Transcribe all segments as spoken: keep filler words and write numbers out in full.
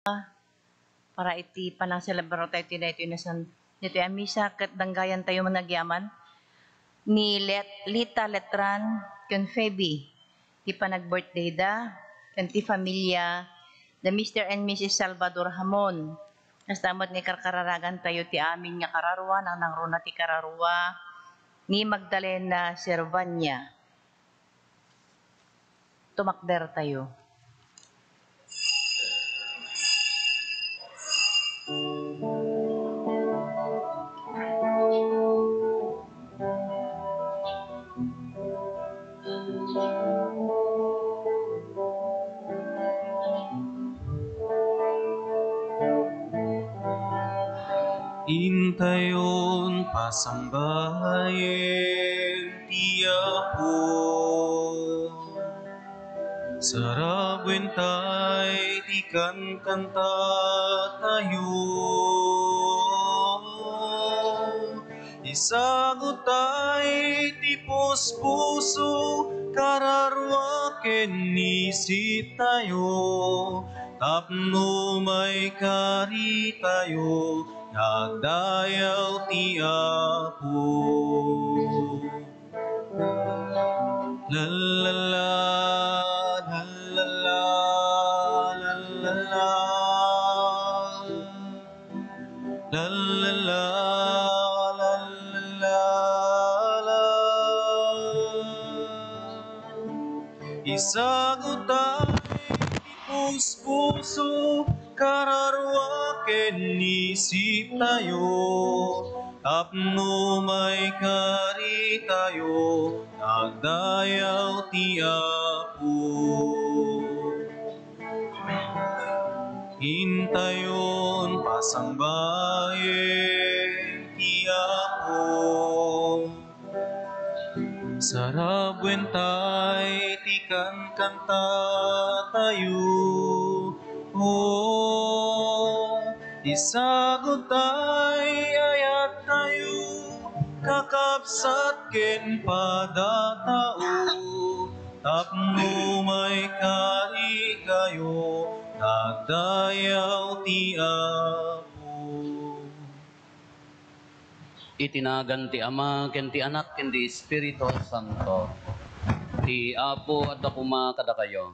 para iti panangselebrar tayo ti daytoy nasan-, daytoy a misa, ket danggayan tayo man agyaman ni Let-, Lita Letran ken Feby, ti panag-birthday da, ken ti familia da Mister and Missus Salvador Hamon. Kasta met nga ikarkararagan tayo ti amin nga kararua, nang nangruna ti kararua ni Magdalena Servania. Tumakder tayo. Intayon pasangbayen ti Apo. Sarabuen tay ti kankanta tayo. Isagut tay ti puspuso, kararua ken isip tayo, tapno maikari tayo nga agdayaw ti Apo. La, la, la, la, la, la, la, la, la. La, la, la, la, la, la, la. Isagut tay ti puspuso, kararua ken isip tayo, tapno maikari tayo nga agdayaw ti Apo. Intayon pasangbayen ti Apo. Sarabuen tay ti kankanta tayo. O, isagut tay ayat tayo, kakabsat ken padatao, tapno maikari kayo nga agdayaw ti Apo. Iti nagan ti Ama, ken ti Anak, ken ti Espiritu Santo. Ti Apo adda koma kadakayo.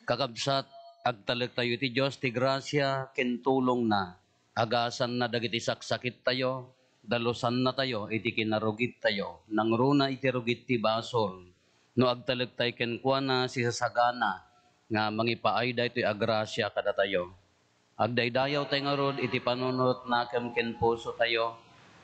Kakabsat, agtalektayo iti Dios ti grasia ken tulongna. Agasanna dagiti saksakittayo, dalusannatayo iti kinarugittayo, nangruna iti rugit ti basol. No agtalektayo kenkuana, sisasagana nga mangipaay daytoy a grasia kadatayo. Agdaydayaw tay ngarud iti panunot nakem ken puso tayo,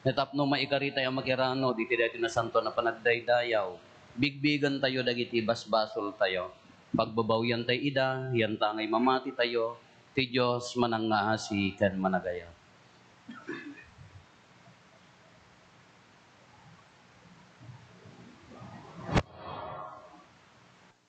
nga tapno maikari tayo a makiranud iti daytoy nasanto a panagdaydayaw, bigbigen tayo dagiti basbasol tayo. Pagbabawian tay ida, yantangay mamati tayo, ti Dios manangngaasi ken managayat.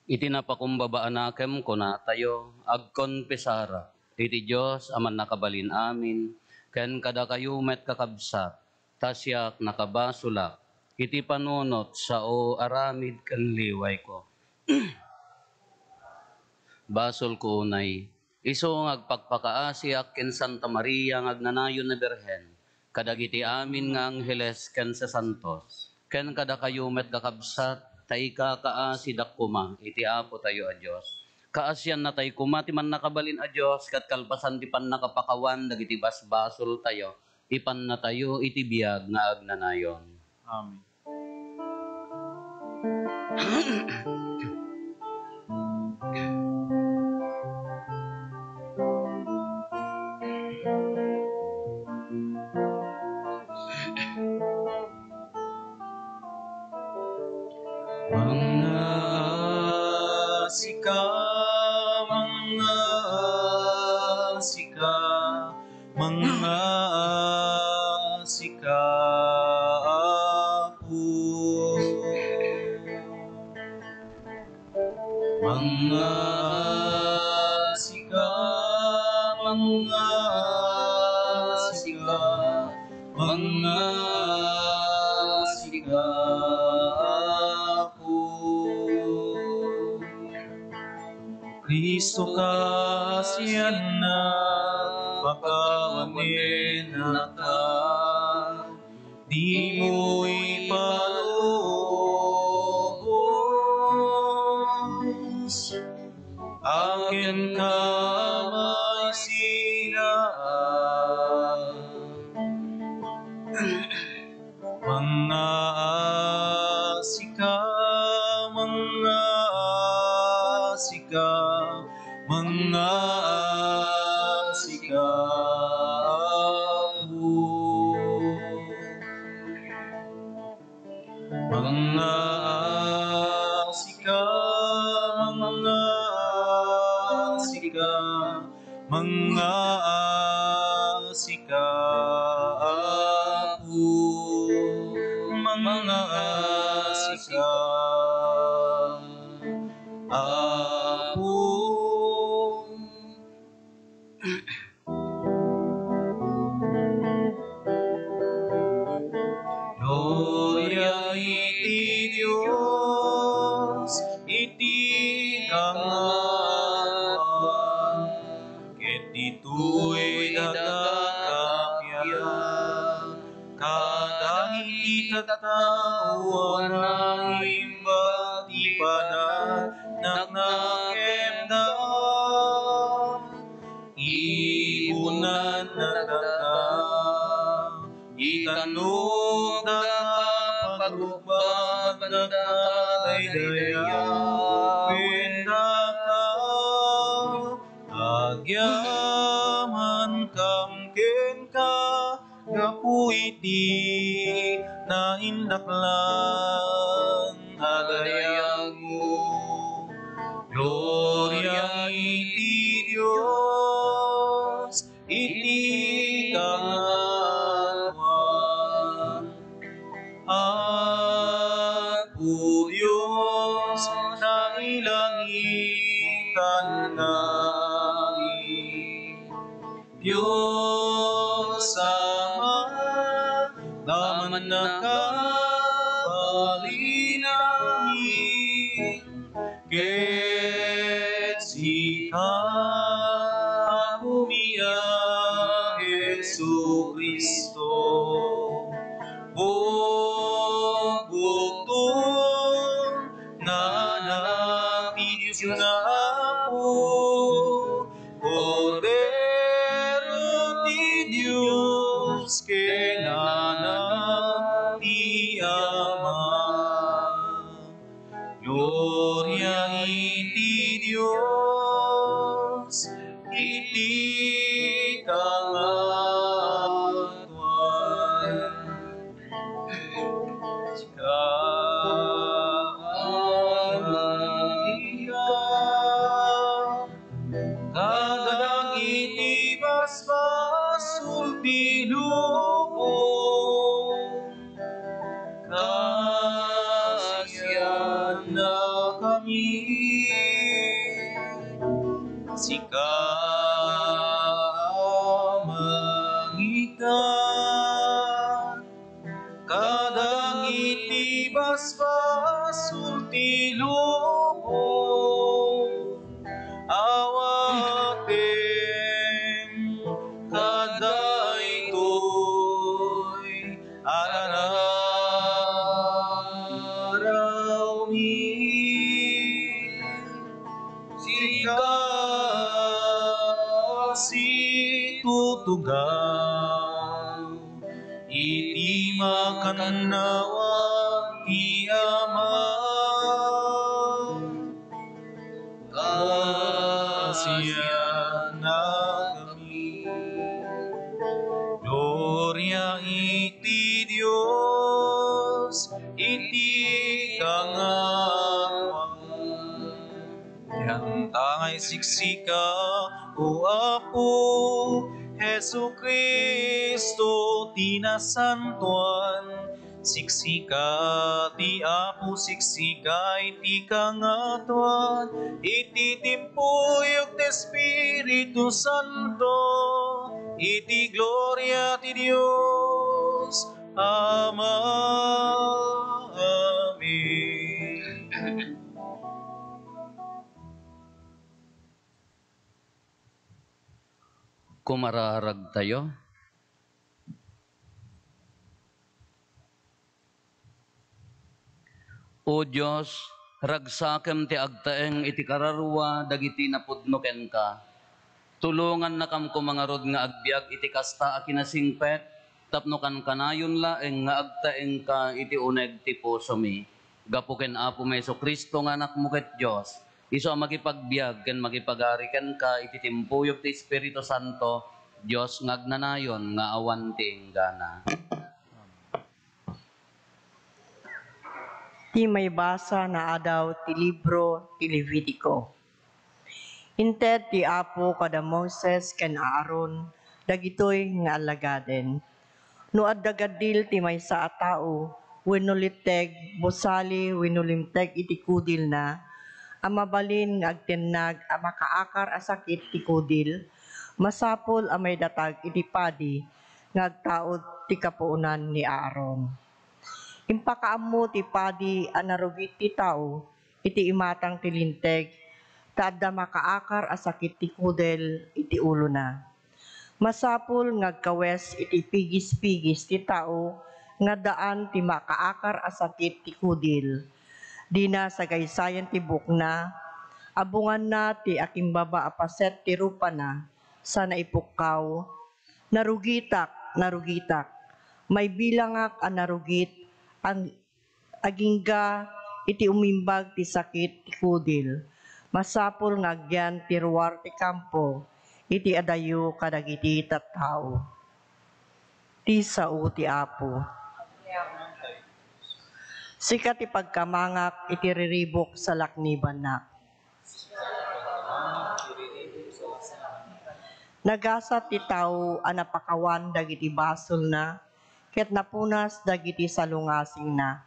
Iti napakumbaba a nakem, kunatayo, agkonfesara iti Dios a Mannakabalin-amin, ken kadakayo met, kakabsat, ta siak nakabasolak iti panunot, sao, aramid ken liwayko. Basolko unay, isu nga agpakpakaasiak ken Santa Maria nga agnanayon a Birhen, kadagiti amin nga angheles ken sasantos, ken kadakayo met, kakabsat, ta ikakaasidak koma iti Apotayo a Dios. Kaasiannatay koma ti Mannakabalin a Dios, ket kalpasan ti pannakapakawan dagiti basbasoltayo, ipannatayo iti biag nga agnanayon. Amen. Mangngaasika, mangngaasika, mangngaasika, Apo. Mangngaasika, mangngaasika, mangngaasika, Apo. Kristo, kas Sianna, pakawanennaka, dimo ipalubos. Akin ka maisina. Mangaasika, mangaasika, mangaasika, Apo. Mangaasika, mangaasika, mangaasika, Apo, mangaasika, Apo. Gloria iti Dios iti kangatoan, ket ditoy dagdagapia kadagiti tattao a naimbag ti panagnakem da. Ibunan dagdagda, itannok dagdagda, pagrukbaban dagdagda daydayawen dagdagda. Agyamankam kenka, gapu iti naindaklan a dayagmo. Gloria iti Dios iti kangatoan. Apo Dios, nailangitan nga Dios Ama, nga mannakabalinangin, ket sika, Apomi a Jesu-Cristo, bugbugton nga Anak ti Dios nga Apo, Kordero ti Dios ken Anak ti Ama. Gloria iti Dios iti kangatoan. Sika, Ama, ika, kadagiti basbasol ti lubong, kaasiannakami. Sika, Ama, ika, kadagiti basbasol ti lubong, awatem kadaytoy a rararawmi. Sika situtugaw iti makannawan ti Ama. Kaasiannakami. Gloria iti Dios iti kangatoan. Iti amta nga isiksika, O Apo, Jesu-Cristo ti nasantoan, siksika ti Apo, siksika iti kangatoan, iti timpuyog ti Espiritu Santo, iti gloria ti Dios Ama. Amen. Kumararagtayo. O Dios, ragsakem ti agtaeng iti kararua dagiti napudno kenka. Tulongannakam koma ngarud nga agbiag iti kasta a kinasingpet tapno kankanayon laeng nga agtaengka iti uneg ti pusomi. Gapu ken Apomi Jesu-Cristo nga Anakmo ket Dios, isu a makipagbiag ken makipagari kenka iti timpuyog ti Espiritu Santo, Dios nga agnanayon nga awan ti inggana. Ti maibasa nga adaw ti libro ti Levitico. Inted ti Apo kada Moises ken Aaron dagitoy nga allagaden. No adda gaddil ti maysa a tao wenno litteg, busali wenno limteg iti kudilna a mabalin nga agtennag a makaakar a sakit ti kudil, masapul a maidatag iti padi nga agtaud ti kapuonan ni Aaron. Impakaammo ti padi a narugit ti tao iti imatang ti linteg, ta adda makaakar a sakit ti kudel iti ulona. Masapul nga agkawes iti pigis-pigis ti tao nga addaan ti makaakar a sakit ti kudil. Dina sagaysayan ti buokna, abunganna ti akimbaba a paset ti rupana, sa naipukkaw, "Narugitak, narugitak! Maibilangak a narugit ang agingga iti umimbag ti sakit ti kudil. Masapul nga agyan ti ruar ti kampo iti adayo kadagiti tattao." Ti sao ti Apo. Sika ti pagkamangak iti riribuk sa laknibannak. Nagasat ti tao a napakawan dagiti basolna, ket napunas dagiti salungasingna.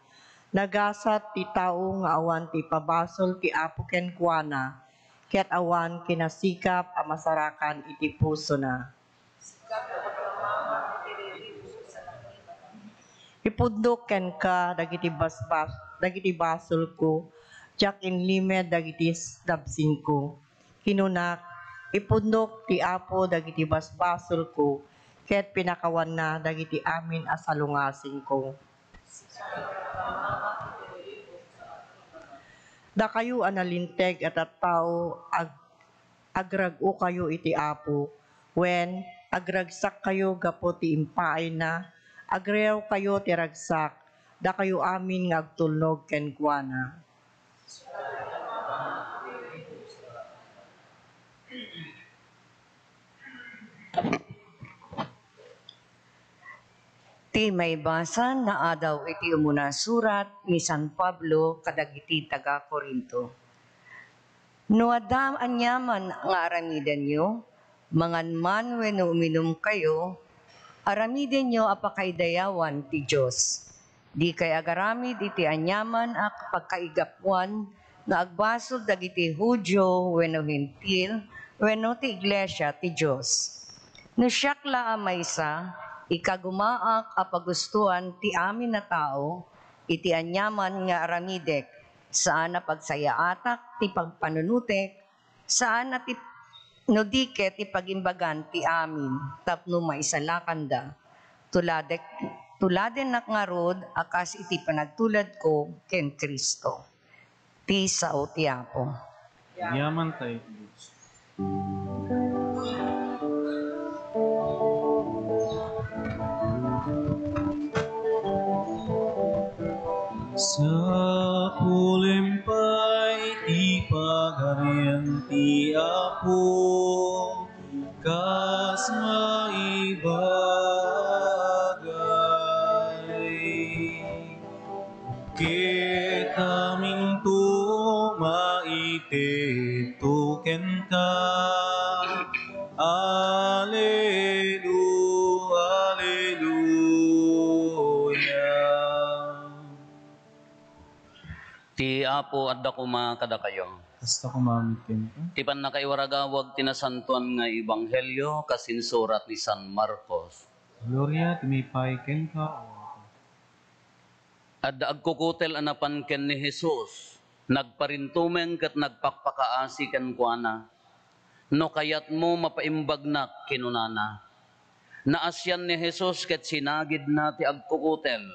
Nagasat ti tao nga awan ti ipabasol ti Apo kenkuana, ket awan kinasikap a masarakan iti pusona. Ipudnok kenka dagiti basbas-, dagiti basolko, diak inlimed dagiti s-, dabsingko. Kinunak, "Ipudnok ti Apo dagiti basbasolko, ket pinakawanna dagiti amin a salungasingko." Dakayo a nalinteg a tattao, ag-, agrag-okayo iti Apo, wen, agragsakkayo gapu ti impaayna, agriawkayo ti ragsak, dakayo amin nga agtulnog kenkuana. Ti maibasa nga adaw iti umuna surat ni San Pablo kadagiti taga-Corinto. No adda aniaman nga aramidenyo, mangan man wenno uminumkayo, aramidenyo a pakaidayawan ti Dios. Dikay agaramid iti aniaman a pagkaigapuan nga agbasol dagiti Judio wenno Hentil wenno ti iglesia ti Dios. No siak la a maysa, ikagumaak a pagustoan ti amin a tao iti aniaman nga aramidek, saan a pagsayaatak ti pagpanunotek, saan a ti, no di ket ti pagimbagan ti amin tapno maisalakanda. Tuladek-, tuladennak ngarud a kas iti panagtuladko ken Cristo. Ti sao ti Apo. Yaman tayo, Diyos. Sapulem pay ti Pagarian ti Apo, kas maibagay. Ket aminto maitedto kenka. Alelu-, Aleluya. Ti Apo adda koma kadakayo. Kasta koma met kenka. Ti pannakaiwaragawag ti nasantoan nga ebanghelio kas insurat ni San Marcos. Gloria ti mipay kenka, O Apo. Adda agkukutel a napan ken ni Jesus, nagparintumeng ket nagpakpakaasi kenkuana. "No kayatmo, mapaimbagnak," kinunana. Naasian ni Jesus ket sinagidna ti agkukutel.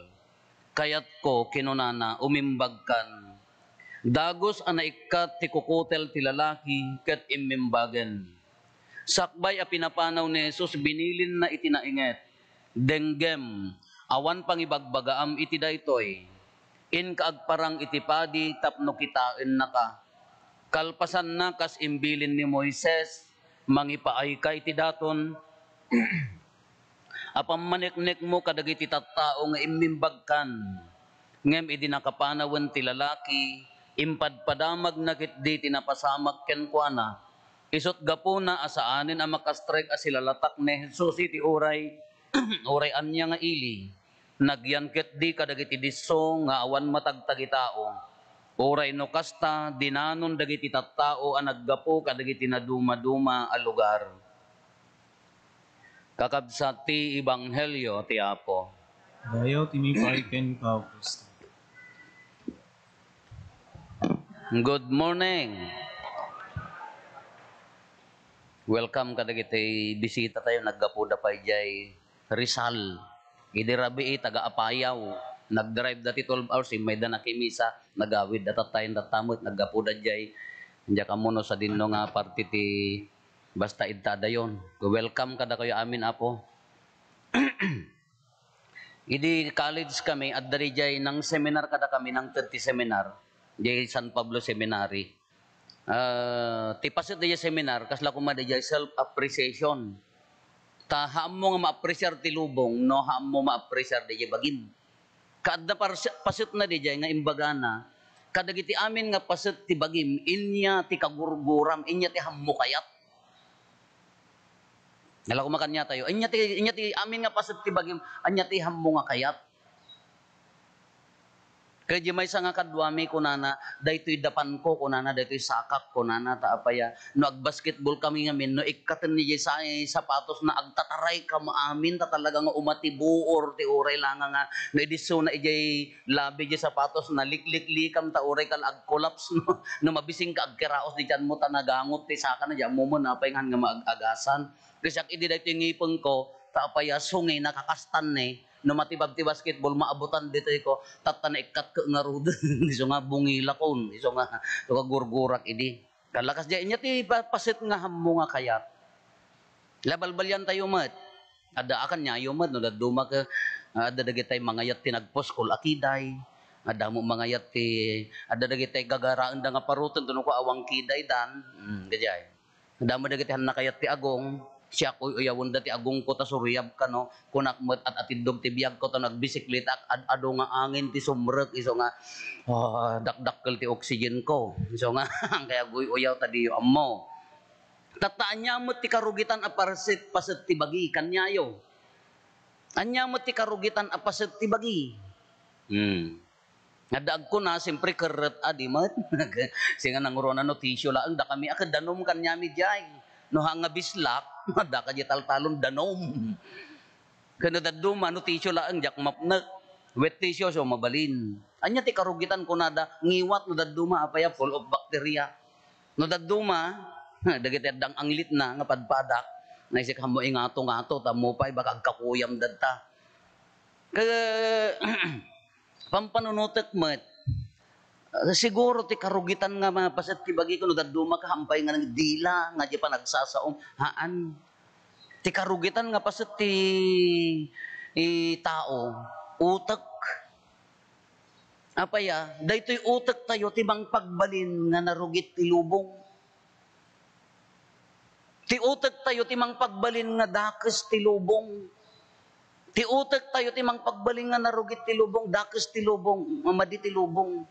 "Kayatko," kinunana, "umimbagkan." Dagus a naikkat ti kukutel ti lalaki ket immimbagen. Sakbay a pinapanaw ni Jesus, binilinna iti nainget, "Denggem, awan pangibagbagaam iti daytoy. Inka agparang iti padi tapno kitaennaka." Kalpasanna, kas imbilin ni Moises, mangipaayka iti daton, a pammaneknekmo kadagiti tattao nga immimbagkan. Ngem idi nakapanawen ti lalaki, impadpadamagna ketdi ti napasamak kenkuana. Isut' gapuna a saanen a makastrek a silalatak ni Jesus iti uray, uray ania nga ili. Nagyan ketdi kadagiti disso nga awan matagtagitao. Uray no kasta, dinanon dagiti tattao a naggapu kadagiti nadumaduma a lugar. Kakabsat ti ebanghelio ti Apo. Dayaw ti mipay kenka, Kristo. Good morning. Welcome kadagiti bisita tayo, naggapuda pay jay Rizal. Idi rabii, taga Apayao. Nagdrive da ti twelve hours, immayda nakimisa, nagawid da tatta, tatta met, naggapuda jay. Diak ammo no sadinno nga parte ti basta idta adayon. Welcome kadakayo amin, Apo. Idi college kami, adda dijay nang seminar kadakami, nangted ti seminar, jay San Pablo Seminary. Ah, ti paset dijay seminar, kasla koma dijay self-appreciation. Ta haammo nga ma-appreciar ti lubong, no haammo ma-appreciar dijay bagim. Kaadda parse-, pasetna dijay nga imbagana, kadagiti amin nga paset ti bagim, inya ti kagurguram, inya ti haammo kayat. Ala, koma kaniatayo, ania ti, ania ti amin nga paset ti bagim, ania ti haammo nga kayat? Ket di maysa nga kaduami, kunana, "Daytoy dapanko," kunana, "daytoy sakak," kunana, ta apay a, no agbasketball kami ngamin, no ikkaten ni jay sa-, sapatos na, agtataray kamo amin, ta talaga nga umatibuor ti uray langa nga, no idissona ijay labi jay sapatos na, likliklikam ta uray ka la agkolaps, no, no mabising ka agkiraos di tianmo ta nagangot ti sakana, di ammo met apay nga haan nga maag-agasan. Ket siak idi daytoy ngipengko, ta apay a sungi, nakakastan ni, no matibag ti basketball, maabutan ditoy ko, tatta naikkat ko ngarud. Isu nga bungilakon, isu nga, isu nga gurgurak idi. Kalakas di, inya ti pa-, paset nga haammo nga kayat. La, balbalian tayo met. Adda a kaniayo met, no dadduma ket, ah, adda dagitay mangayat ti nagpuskol a kiday. Adda mo mangayat ti, adda dagitay gagaraenda nga paruten, tuno ko awan kiday dan. Hmm, kadiay. Adda mo dagiti haan nakayat ti agong, siak uy-uyawenda ti agongko ta suriab kano, kunak met at-atiddog ti biagko ta no agbisiklitaak, ad-adu nga angin ti sumrek, isu nga, ah, dakdakkel ti oxygen ko. Isu nga, kay aguy-uyaw ta diyo ammo. Tatta, ania met ti karugitan a parset-, paset ti bagi, kaniayo? Ania met ti karugitan a paset ti bagi? Hmm. Adda agkuna, "Siyempre, kerret a di met." Singa nangruna no tissue laeng, dakami a ket danum kaniami diay. No haan nga bislak, adda ka di taltalon, danum. Ken no dadduma, no tissue laeng, diak mapnek. Wet tissue, so mabalin. Ania ti karugitan, kunada, ngiwat no dadduma, apay a, full of bacteria. No dadduma, dagiti addang anglitna nga padpadak, naisik hammo ingato-ngato, tammo pay, baka agkakuyam dadta. Ke-, pampanunotek met, siguro ti karugitan nga mapaset ti bagiko no dadduma ka, hampay nga nagdila nga di panagsasaom. Haan. Ti karugitan nga paset ti, i, tao, utek. Apay a, daytoy utek tayo ti mangpagbalin nga narugit ti lubong. Ti utek tayo ti mangpagbalin nga dakes ti lubong. Ti utek tayo ti mangpagbalin nga narugit ti lubong, dakes ti lubong, mamadi ti lubong.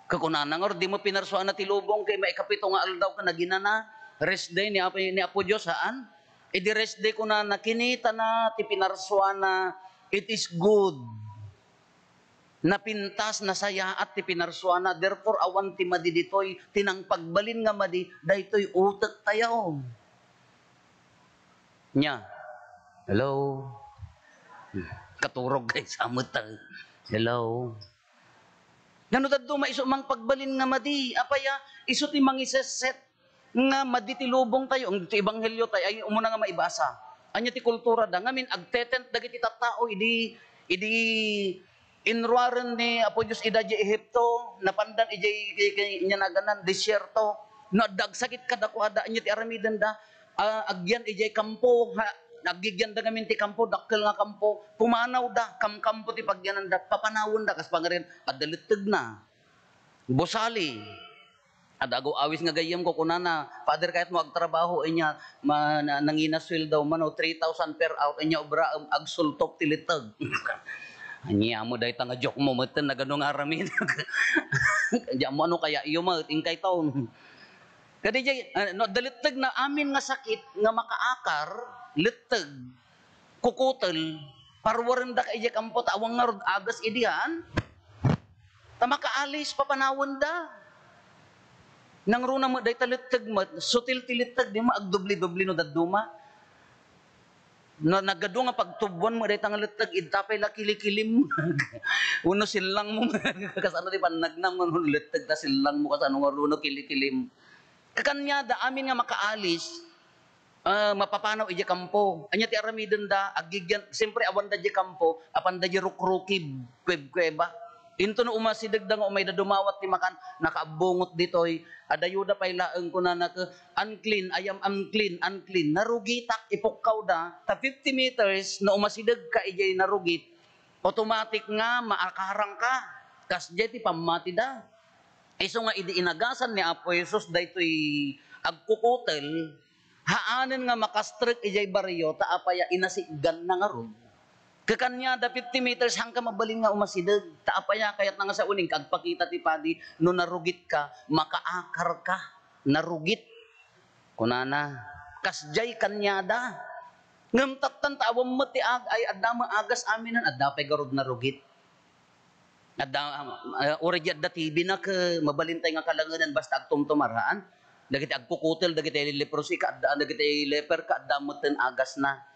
Kakunana nga, "Dimo pinarsuana ti lubong kay maikapito nga aldaw ken naginana." Rest day ni Apo, ni Apo Dios, haan? Idi rest day, kunana, kinitana ti pinarsuana, it is good. Napintas, nasayaat ti pinarsuana. Therefore, awan ti madi ditoy. Ti nangpagbalin nga madi, daytoy utek tayo. Nia, hello? Katurog kay sa met, ah. Hello? Ngano dadduma isu mangpagbalin nga madi? Apay a, isu ti mangiset-set. nga madi ti lubong tayo, ang ti ebanghelyo tayo, ay umuna nga maibasa. Anya ti kultura da. Ngamin, agtetent dagiti tattao, idi, idi inruaren ni Apo Dios ida di Egipto, napandan ijay, ijay, ijay, nya naganan, desierto. No adda agsakit kadakuada, anya ti aramiden da, ah, agyan ijay kampo, ha, agigyan da ngamin ti kampo, dakkel nga kampo, pumanaw da, kamkampo ti pagyanan da, papanawen da, kas pangrin, adda lettegna. Busali. Adda agaw-awis nga gayyem ko, kunana, "Father, kayatmo agtrabaho, inya, ma-, na-, nangina sueldo, mano, three thousand per hour, inya obraem, agsultop ti letteg." Ania mo dayta nga joke mo, metten, nagano nga aramid. Diak mo ano kaya iyo, ma, inkay taon. Kadi jay, ah, no, adda lettegna amin nga sakit nga makaakar, letteg, kukutel, parwarenda ka ijay kampo, ta awan ngarud agas idian. Ta makaalis, papanawenda. Nangruna met dayta letteg met, sutil ti letteg, di mo agdubli-dubli no dadduma. No, nagadu nga pagtubuan mo dayta nga letteg, idta pay la kilikilim. Wenno sillang mo. Kasano ti pannagnam nga no letteg ta sillang mo, kasano nga runo kilikilim. Kakaniada, amin nga makaalis, ah, mapapanaw idiay kampo. Ania ti aramidenda? Agigyan, siyempre, awanda idiay kampo, apanda idiay rukrukib, kueb-kueba. Into no umasidegda nga umayda dumawat ti makan, nakaabbungot ditoy, adayoda pay laeng kunana ke, "Unclean, I am unclean, unclean." Narugitak, ipukkawda, ta fifty meters, no umasideg ka idiay narugit, automatic nga maakarang ka. Kasdiay ti pammatida. Isu nga idi inagasan ni Apo Jesus daytoy agkukutel, haanen nga makastrek idiay barrio, ta apaya inasiganna ngarud. Kakaniada, fifty meters, haanka mabalin nga umasideg. Ta apaya, kayatna nga sao, inka agpakita ti padi, no narugit ka, makaakar ka, narugit. Kunana, kasdiay kaniada. Ngem tattan ta awan met ti ag-, ay, adda met agas aminen, adda pay garud narugit. Adda, ah, uray di adda T V na ke, mabalintay nga kalangenan basta agtumtumar, haan? Dagiti agkukutel, dagiti leprosy, kaadda, dagiti leper, kaadda metten agasna.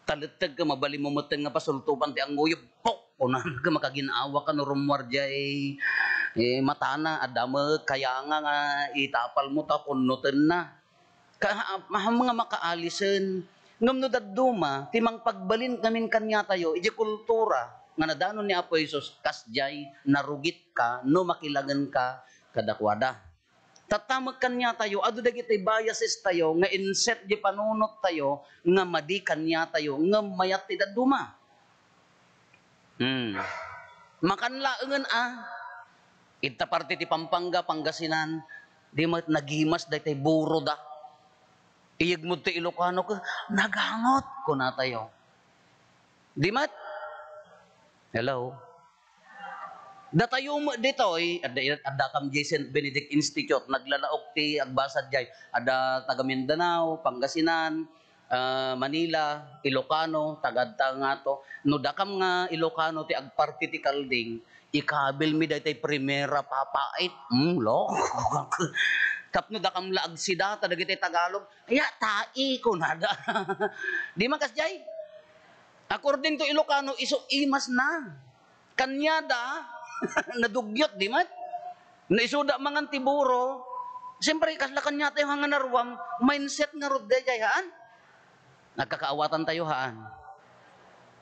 Taletteg ka, mabalin mo metten nga pasultupan ti anguyog. Pok! Kunana ka, makagin-awa ka no rummuar diay, eh, matana, adda met kayanga nga itapal mo ta kunnotenna. Ka-, ha-, ha-, nga makaalisen. Ngem no dadduma, ti mangpagbalin ngamin kaniatayo, idiay kultura nga nadanon ni Apo Jesus, kasdiay, narugit ka no makilangen ka kadakuada. Tatta met kaniatayo, adu dagiti biases tayo nga inset di panunot tayo nga madi kaniatayo, ngem mayat ti dadduma. Hmm. Makan laengen a, ita parte ti Pampanga, Pangasinan, di met nagimas daytay buro da. Iyegmo ti Ilocano ke, nagangot, kunatayo. Di met? Hello? Datayo met ditoy, adda, adda kam diay Saint Benedict Institute, naglalaok ti agbasa diay, adda taga Mindanao, Pangasinan, ah, Manila, Ilocano, taga adta ngato. No dakam nga Ilocano ti agparti ti kalding, ikabilmi daytay primera papait. Hmm, lo. Tapno dakam la agsidata dagiti Tagalog, "Aya, tai," kunada. Di man kasdiay? According to Ilocano, isu imas na. Kaniada, nadugyot, di met? Naisuda mangan ti buro, siyempre, kasla kaniatayo nga naruam, mindset ngarud daydiay, haan? Nagkakaawatan tayo, haan?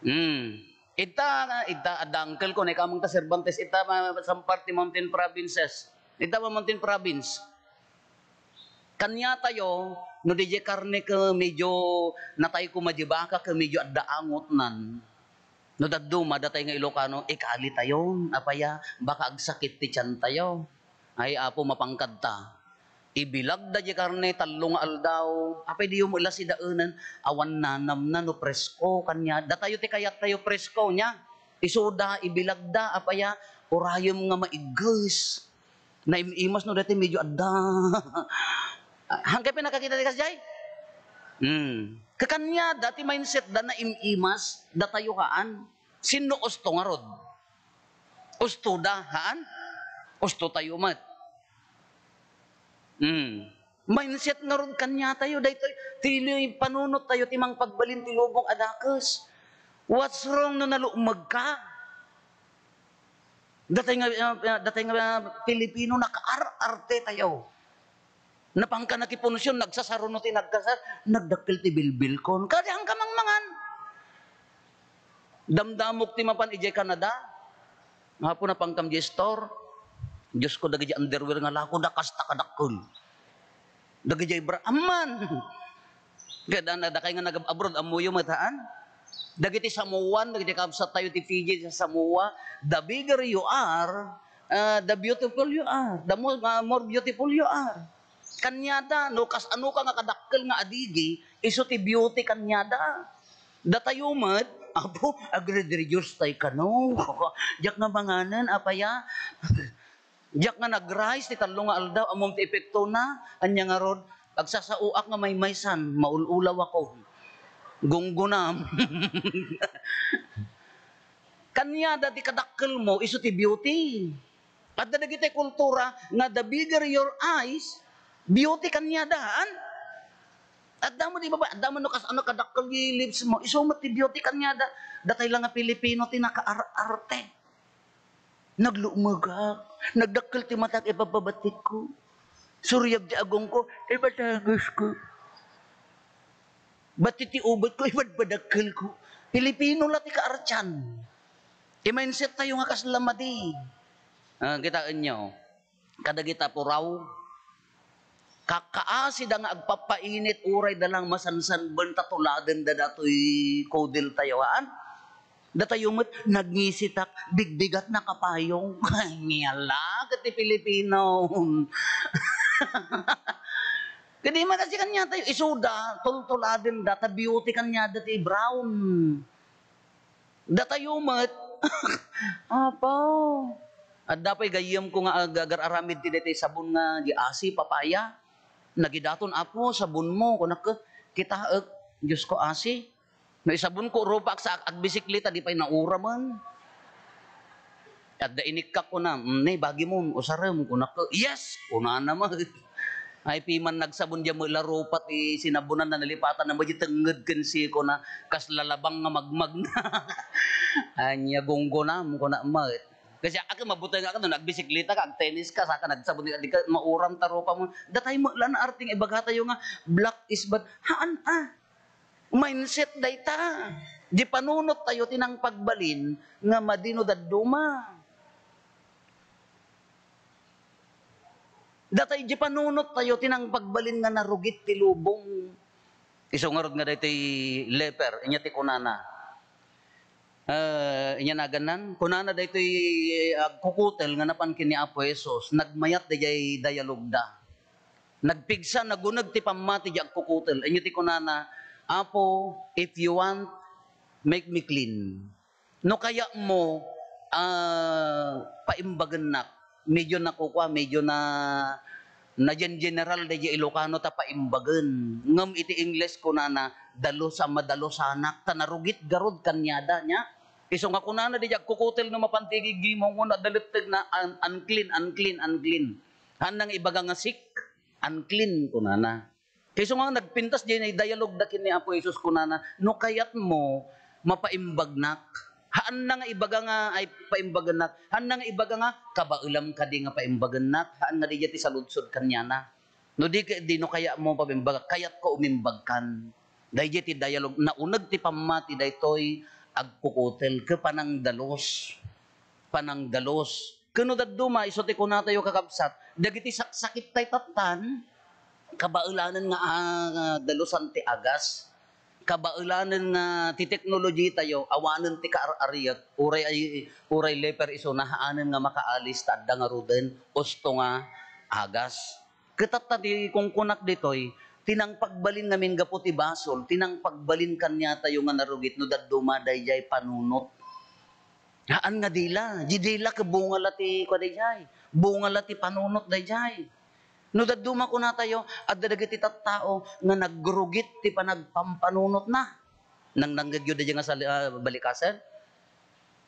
Hmm. Ita, ita, adda uncle ko, naikaamang ta Cervantes, ita, ma-, some part ti mountain provinces. Ita, ma-, mountain province. Kaniatayo, no didiay karne ke medyo natay koma di baka ke medyo adda angotnan. No dadduma, datay nga Ilocano, ikalitayon, apaya, baka agsakit ti tiantayo. Ay, Apo, mapangkadta. Ibilagda di karne, tallo nga aldaw. Apay, diyo mo la sidaenen, awan nanamna no presko, kanya. Datayo ti kayattayo presko, nia. Isuda, ibilagda, apaya, urayem nga maigges. Naim-imas no daytoy medyo adda. Hangkay pinakakita ti kasdiay? Hmm. Kakaniada ti mindset da naim-imas, datayo haan. Sinno usto ngarud? Usto da, haan? Usto tayo met. Hmm. Mindset ngarud kaniatayo, daytoy, ti panunot tayo, ti mangpagbalin ti lubong a dakes. What's wrong no nalukmeg ka? Datay nga, ah, ah, datay nga, ah, Pilipino, nakaar-arte tayo. Napanka nakipunsion, nagsasaro no ti nagkasar, nagdakkel ti bilbilkon. Kadi, haanka mangmangan. Damdamok ti mapan idiay Canada. Apo, napankam idiay store. Diosko, dagiti underwear nga lakoda, kasta kadakkel. Dagiti bra, amman. Kaya da, dakay nga nag-abroad, ammoyo met, haan? Dagiti Samoan, dagiti kabsat tayo ti Fiji, sa Samoa, the bigger you are, ah, the beautiful you are, the more, ah, more beautiful you are. Kaniada, no, kas-, ano ka nga kadakkel nga adigi, isu ti beauty kaniada. Datayo met, apo, agre-reduce tay kano. Diak nga manganen, apaya. Diak nga nag-rice ti tallo nga aldaw, ammom ti epektona, ania ngarud, agsasaoak nga maymaysan, maul-ulaw ako. Gunggunam. Kaniada ti kadakkelmo, isu ti beauty. Adda dagiti kultura nga the bigger your eyes, beauty kaniada, haan? Adda met di baba, adda met no kas-, ano kadakkel ti lips mo, isu met ti beauty kaniada. Datay la nga Pilipino ti nakaar-arte. Naglumegak, nagdakkel ti matak, ipapabatikko. Suriag ti agongko, ipatangesko. Bati ti ubetko, ipadpadakkelko. Pilipino la ti kaartian. Ti mindset tayo nga kasla madi. Ah, kitaenyo, kadagita puraw, ka-, kaasida nga agpappainit, uray da lang masansanben ta tuladenda datoy kudel tayo, haan? Datayo met, nagngisitak, bigbigat na kapayong. Ay, ngala, ket ti Pilipino. Kadi makasi kaniatayo, isuda, tultuladenda, ta beauty kaniada ti brown. Datayo met. Apo. Adda pay gayyemko nga ag-, agar-aramid ti daytoy sabon nga di asi, papaya. Nagidaton, "Apo, sabonmo," kunak, "Kitaek, Diosko, asi. No isabonko rupak sa ag-, agbisikleta, di pay nauramen." Adda inikkak, kuna, "Mm, ne, bagimon, usarem," kunak, "Yes," kunana met. Ay, piman nagsabon diay met la rupa ti sinabonan, nalipatan na met diay tengnged ken siko na, kasla labang nga magmagna. Ania gunggonam, kuna met. Kasi aka mabuteng aka no nagbisikleta ka, agtennis ka, saka nagsabon ka, di ka mauram ta rupa mo. Datay met la nga arting ibaga tayo nga black is bad. Haan a. Mindset dayta. Di panunot tayo ti nangpagbalin nga madi no dadduma. Datay di panunot tayo ti nangpagbalin nga narugit ti lubong. Isu ngarud nga daytoy leper, inya ti kunana. Eh, inya nagannan, kunana daytoy agkukutel nga napan ken ni Apo Jesus, nagmayat dayjay dialogda. Nagpigsa, naguneg ti pammati di agkukutel. Inyo ti kunana, "Apo, if you want, make me clean." No kayatmo, ah, paimbagennak. Medyo nakukua, medyo na, na gen-, general dayjay Ilocano ta paimbagen. Ngem iti Ingles kunana, "Dalus a madalusanak," ta narugit garud kaniada, nia. Isu nga kunana dayjay agkukutel no mapan ti gigimong, no adda lettegna, un-, unclean, unclean, unclean. Haanna nga ibaga nga sick, unclean, kunana. Isu nga nagpintas diay dialogda ken ni Apo Jesus, kunana, "No kayatmo, mapaimbagnak." Haanna nga ibaga nga ay paimbagennak. Haanna nga ibaga nga, "Kabaelam kadi nga paimbagennak?" Haan nga dayjay ti saludsod kaniana. No di, di no kayatmo paimbaga, kayatko umimbagkan. Dayjay ti dialog, nauneg ti pammati daytoy agkukutel, ket panangdalus. Panangdalus. Ken no dadduma, isu ti kunatayo, kakabsat, dagiti saksakit tay tattan, kabaelanen nga, ah, dalusan ti agas. Kabaelanen nga ti teknoloji tayo, awanen ti kaar-ariek, uray ay, uray leper isuna, haanen nga makaalis ta adda ngaruden, usto nga agas. Ket tatta ti kunkunak ditoy, ti nangpagbalin ngamin gapu ti basol, ti nangpagbalin kaniatayo nga narugit no dadduma dayjay panunot. Haan nga dila, di dila ket bunga la ti kua dayjay, bunga la ti panunot dayjay. No dadduma kunatayo, adda dagiti tattao nga nagrugit ti panagpampanunotna. Nangnangngegyo dayjay nga sali-, ah, balikasen?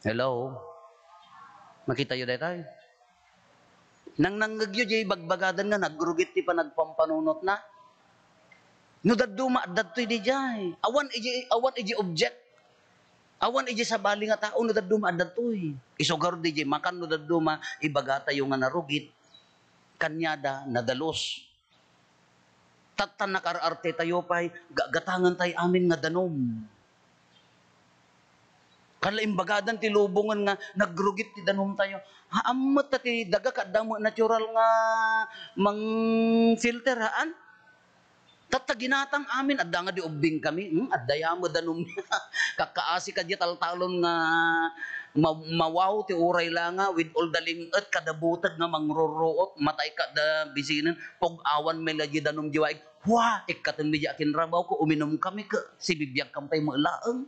Hello? Makitayo daytoy? Nangnangngegyo jay bagbagadan nga nagrugit ti panagpampanunotna? No dadduma, adda daytoy dayjay. Awan iji, awan iji object. Awan iji sabali nga tao no dadduma, adda daytoy. Isu garud dayjay makan no dadduma, ibagatayo nga narugit. Kaniada, nadalus. Tatta, nakaar-arte tayo pay, ga-, gatangen tayo amin nga danum. Kala imbagadan ti lubongen nga nagrugit ti danumtayo. Haan met ta ti daga, adda met natural nga mang-filter, haan? Tatta, ginatang amin, adda nga di ubbing kami, hmm, adda ya met danum. Kakkaasi ka diay taltalon nga ma-, mawaw ti uray la nga, with all the ling-et kada buteg nga mangrurruot, matay kada bisinen, pug-awan met la diay danum diay waig. Hua, ikkatenmi diay akinrabawko, uminumkami ket sibibiagkami pay met laeng.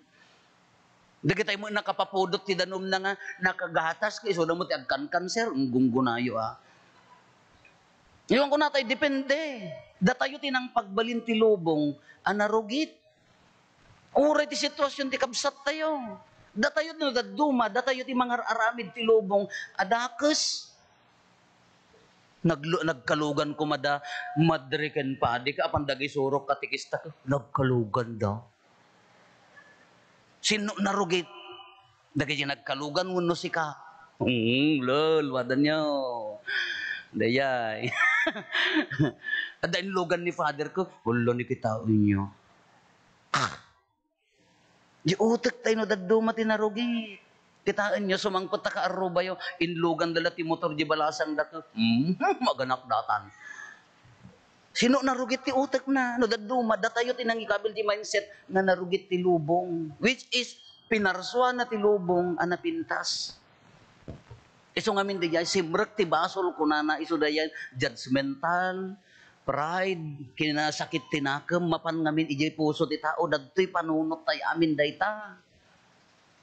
Dagitay met nakapapudot ti danumna nga nakagatas, ket isuda met ti agkankanser, gunggonayo, a. Iwan ko natay, depende. Datayo ti nangpagbalin ti lubong a narugit. Uray ti sitwasyon ti kabsattayo. Datayo no dadduma, datayo ti mangar-aramid ti lubong a dakes. Naglu-, nagkalugan koma da Madre ken Padi ket apan dagiti surok katekista ket nagkalugan da. Sino narugit? Dagiti nagkalugan wenno sika? Hmm, lol, wadanyo. Dayay. Adda inlugan ni Father ko, "Hala, ni kitaenyo." Ah. Di utek tayo no dadduma ti narugit. Kitaenyo, sumangpet ta kaarrubayo, inlugan da la ti motor di balasang dako. Hmm, maganak datan. Sino narugit ti utekna? No dadduma, datayo ti nangikabil ti mindset nga narugit ti lubong, which is pinarsuana ti lubong a napintas. Isu ngamin dayay, simrek ti basol, kunana, isu dayay judgmental, pride, kinasakit ti nakem, mapan ngamin idiay puso ti tao, dagtoy panunot tayo amin dayta.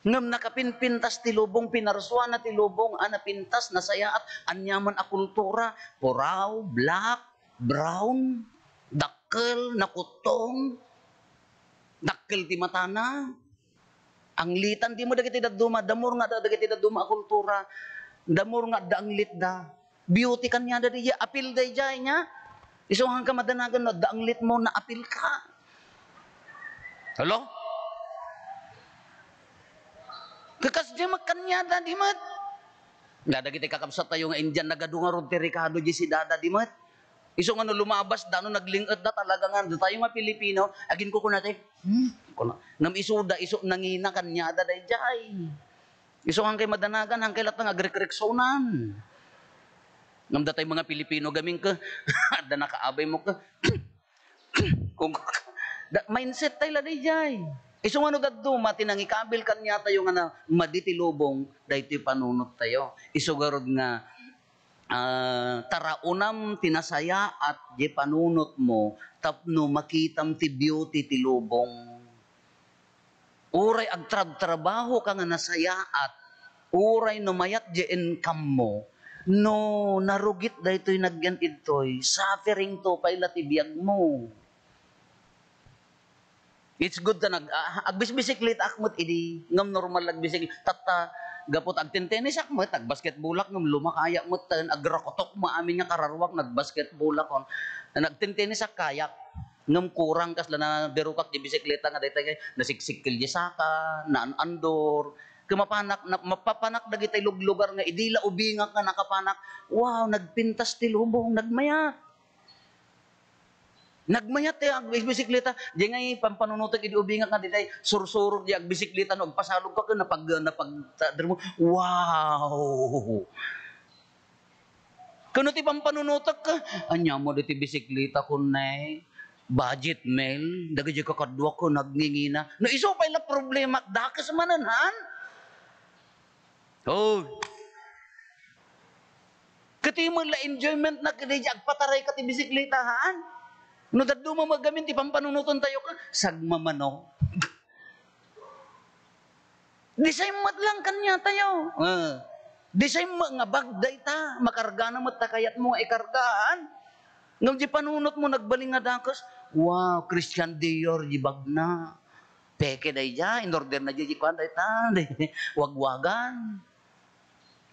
Ngem nakapinpintas ti lubong, pinarsuana ti lubong a napintas, nasayaat, aniaman a kultura, puraw, black, brown, dakkel, nakuttong, dakkel ti matana. Anglitan, di mo dagiti dadduma, the more nga adda dagiti dadduma a kultura, the more nga adda anglitda. Beauty kaniada daydiay, apil daydiay nia. Isu nga ka madanagan no adda anglitmo, naapilka. Hello? Kakas di met kaniada, di met. Nga dagiti kakabsat tayo nga Indian, nagadu ngarud ti rekado di si dada, di met. Isu nga no lumabas da, no nagling-et da, talaga nga, datayo nga Pilipino, agin ko kunatay, "Hmm?" Kuna, ngem isuda, isu nangina kaniada daydiay. Isu nga kay madanagan, hangkay latta nga agrekreksonan. Ngem datay mga Pilipino gamin ka, adda nakaabay mo ka. Kung, da, mindset tay la daydiay. Isu nga no dadduma ti nangikabil kaniatayo nga na, madi ti lubong, daytoy panunot tayo. Isu garud nga, ah, taraonam ti nasayaat diay panunotmo tapno makitam ti beauty ti lubong. Uray agtrabtrabaho ka nga nasayaat, uray no mayat diay income mo, no narugit daytoy nagyan idtoy, suffering to pay la ti biagmo. It's good ta nag-, ah, agbisbisikletaak met idi, ngem normal agbisik-, tatta, gapu ta agtentennisak met, agbasketballak, ngem lumakayak met, ten, agrakutok mo amin nga kararwak, nagbasketballakon. Nagtentennisak kayak, ngem kurang kasla nabirokak di bisikleta nga daytay kay nasiksikkel di saka, naan-andor. Ket mapanak, na, mapapanak dagitay luglugar nga idi la ubingak nga nakapanak, wow, nagpintas ti lubong, nagmayat. Nagmayat ti agbisikleta. Di ngay pampanunotek idi ubingak nga diay sursurok di agbisikleta no agpasalog ka ken napag-, napag-, ta-, mo, wow! Ken no ti pampanunotek, ania mo diti bisikleta kunnay? Budget meal, dagiti kakaduak ken nagngingina. No isu pay la problema, dakes manen, han? Oh. Ket ti met la enjoyment na ket daydi agpataray ka ti bisikleta, haan? No dadduma met gamin ti pampanunoten tayo ka, sagmamano. Design met lang kaniatayo. Ah. Design met nga bag dayta, makargana met ta kayatmo nga ikarga, haan? Ngem di panunotmo nagbalin nga dakes, wow, Christian Dior di bagna. Peke daydiay, in-order na daydiay, kuan dayta, wagwagan.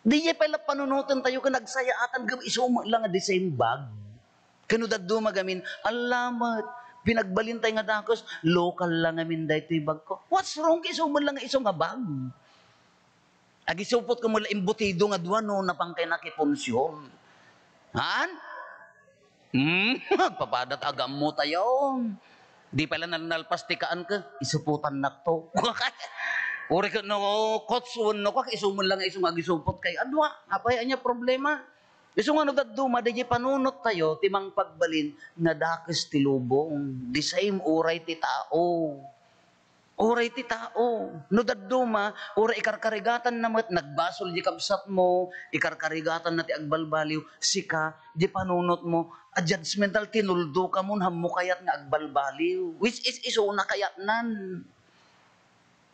Daydiay pay la panunoten tayo ken nagsayaatan, ngem isu met la nga the same bag. Ken no dadduma gamin, ala met, pinagbalin tay nga dakes, local la ngamin daytoy bagko. What's wrong? Isu met la nga isu nga bag. Agisupot ko met la embutido nga dua no, napan kay nakipunsion. Haan? Hmm, agpapadat agammo tayo. Di pala nal-, nalpas ti kaan ka, isuputan nakto. Uri ka no, coach, wenno ka, isu man lang isu nga agisupot kay adwa. Apay ania problema? Isu nga no dadduma, di panunot tayo, ti mangpagbalin nga dakes ti lubong. The same uray ti tao. Uray ti tao, no dadduma, uray ikarkarigatanna met, nagbasol di kabsatmo, ikarkarigatanna ti agbalbaliw, sika, di panunotmo, a judgmental, tinuldo ka mon, hammo kayat nga agbalbaliw. Which is, isuna kayatnan.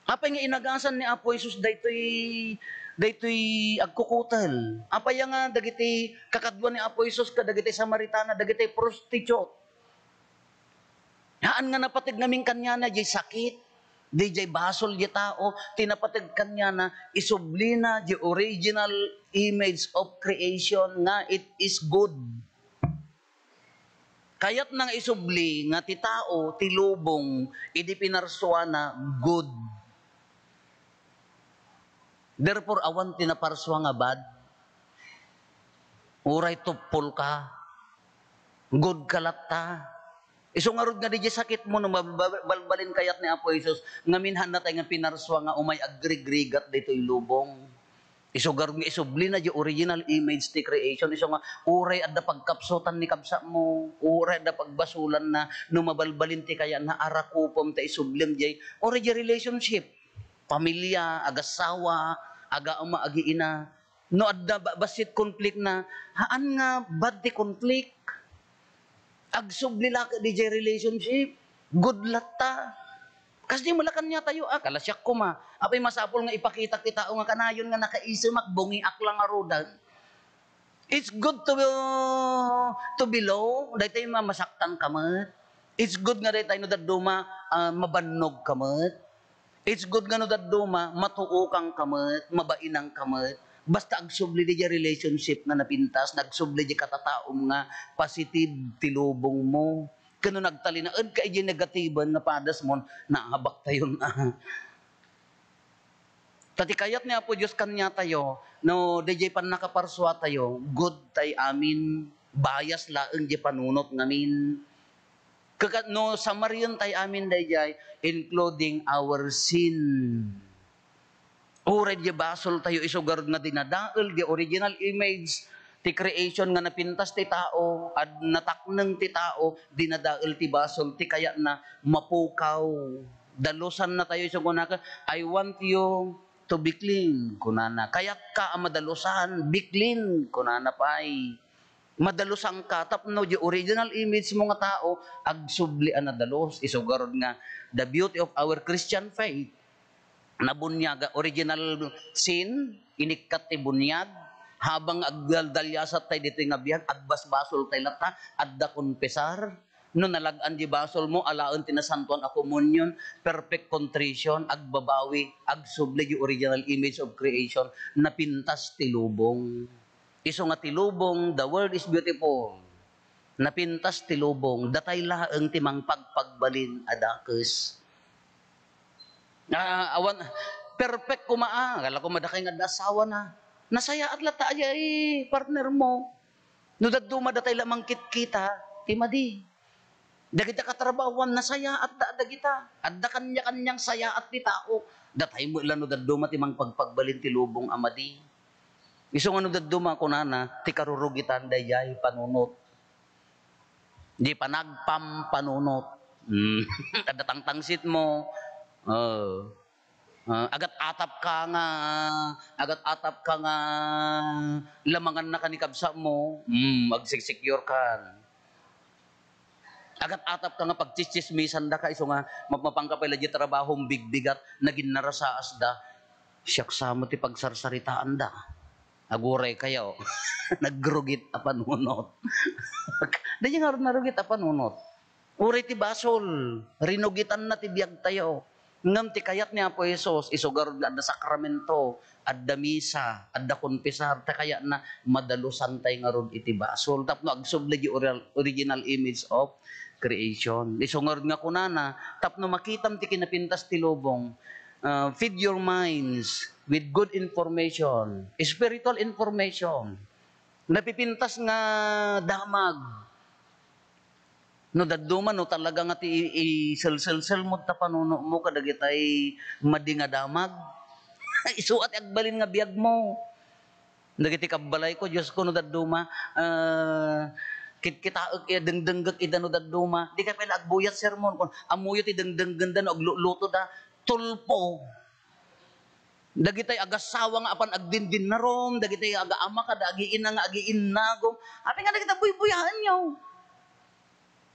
Apay nga inagasan ni Apo Jesus daytoy, daytoy agkukutel? Apay nga dagiti kakaduan ni Apo Jesus kadagiti Samaritana, dagiti prostitute? Haan nga napateg ngamin kaniana jay sakit, di jay basol jay tao, ti napateg kaniana, isublina jay original image of creation nga it is good. Kayatna nga isubli nga ti tao, ti lubong, idi pinarsuana, good. Therefore, awan ti naparsua nga bad. Uray tuppol ka, good ka latta. Isu ngarud nga di jay sakitmo no mabal-, balbalin kayat ni Apo Jesus, ngamin haan natay nga pinarsua nga umay agrigrigat ditoy lubong. Isu ngarud nga isublina jay original image ti creation. Isu nga uray adda pagkapsutan ni kabsatmo, uray adda pagbasolanna, no mabalbalin ti kayatna, arakupem ta isublim jay, uray jay relationship. Pamilia, agassawa, agaama, agiina. No adda ba-, bassit conflict na, haan nga bad ti conflict. Agsubli la ket di jay relationship, good latta. Kas di mala kaniatayo, ah, kalasiak koma. Apay masapul nga ipakitak ti tao nga kanayon nga nakaisemak, bungiak la ngaruden. It's good to, to be low, daytoy ma-, masaktan ka met. It's good nga daytoy no dadduma, ah, mabannog ka met. It's good nga no dadduma, matuokan ka met, mabainang ka met. Basta agsubli di jay relationship nga napintas, nagsubli di katataom nga positive ti lubong mo. Ken no nagtalinaed ka iti negatiben nga padasmon, naabak tayon a. Ta ti kayat ni Apo Dios kaniatayo, no, dayjay pannakaparsuatayo, good tay amin, bias laeng di panunot ngamin. Kakat-, no, summary-en tay amin dayjay, including our sin. Uray di basol tayo, isu garud nga dinadael di original image ti creation nga napintas ti tao, ad-, natakneng ti tao, dinadael ti basol, ti kayatna mapukaw. Dalusanna tayo, isu kunana, "I want you to be clean," kunana. "Kayatka a madalusan, be clean," kunana pay. Madalusanka tapno di original image mo nga tao, agsubli a nadalus. Isu garud nga the beauty of our Christian faith. Nabuniag, original sin, inikkat ti buniag. Habang agdaldaliasat tay ditoy nga biag, agbasbasol tay latta, adda konfesar. No nalag-an di basol mo, alaen ti Nasantoan a Komunion, perfect contrition, agbabawi, agsubli di original image of creation, napintas ti lubong. Isu nga ti lubong, the world is beautiful. Napintas ti lubong, datay laeng ti mangpagpagbalin a dakes. Ah, awan, perfect koma, ah, kala ko madakay nga adda asawana. Nasayaat latta aya, eh, partner mo. No dadduma datay la mangkitkita, ti madi. Dagita katrabahoam, nasayaat da dagita. Adda kanya-kanyang sayaat ti tao. Datay met la no dadduma ti mangpagpagbalin ti lubong a madi. Isu nga no dadduma, kunana, ti karurugitan, dayjay panunot. Di panagpampanunot. Mm. Adda tangtangsit mo. Oh. Ah, agat-atap ka nga, agat-atap ka nga lamanganna ken ni kabsat mo, hmm, agsiksik-, secure kan. Agat-atap ka nga pagtsitsismisan da ka, isu nga mapmapan ka pay la di trabahom bigbigat, naginnarasaas da. Siak sa met ti pagsarsaritaan da. Aguray kayo. Nagrugit a panunot. Dayjay ngarud narugit a panunot. Uray ti basol, rinugitanna ti biagtayo. Ngem ti kayat ni Apo Jesus, isu garud nga adda sakramento, adda misa, adda konfesar, ta kayatna, madalusantay ngarud iti basol. Tapno agsubli di ori-, original image of creation. Isu ngarud nga kunana, tapno makitam ti kinapintas ti lubong, ah, feed your minds with good information, spiritual information. Napipintas nga damag. No dadduma, no talaga nga ti i-, iselselselmo ta panunotmo kadagitay madi nga damag, isu a ti agbalin nga biagmo. Dagiti kabbalayko, Diosko, no dadduma, ah, kitkitaek, eh, dengdenggek ida no dadduma. Dikay pay la agbuyat sermon, kun ammoyo ti dengdenggenda no aglulotoda, tulpo. Dagitay agassawa nga apan agdindinnarom, dagitay agaama kada agiina nga agiinnagom. Apay nga dagita buybuyaenyo?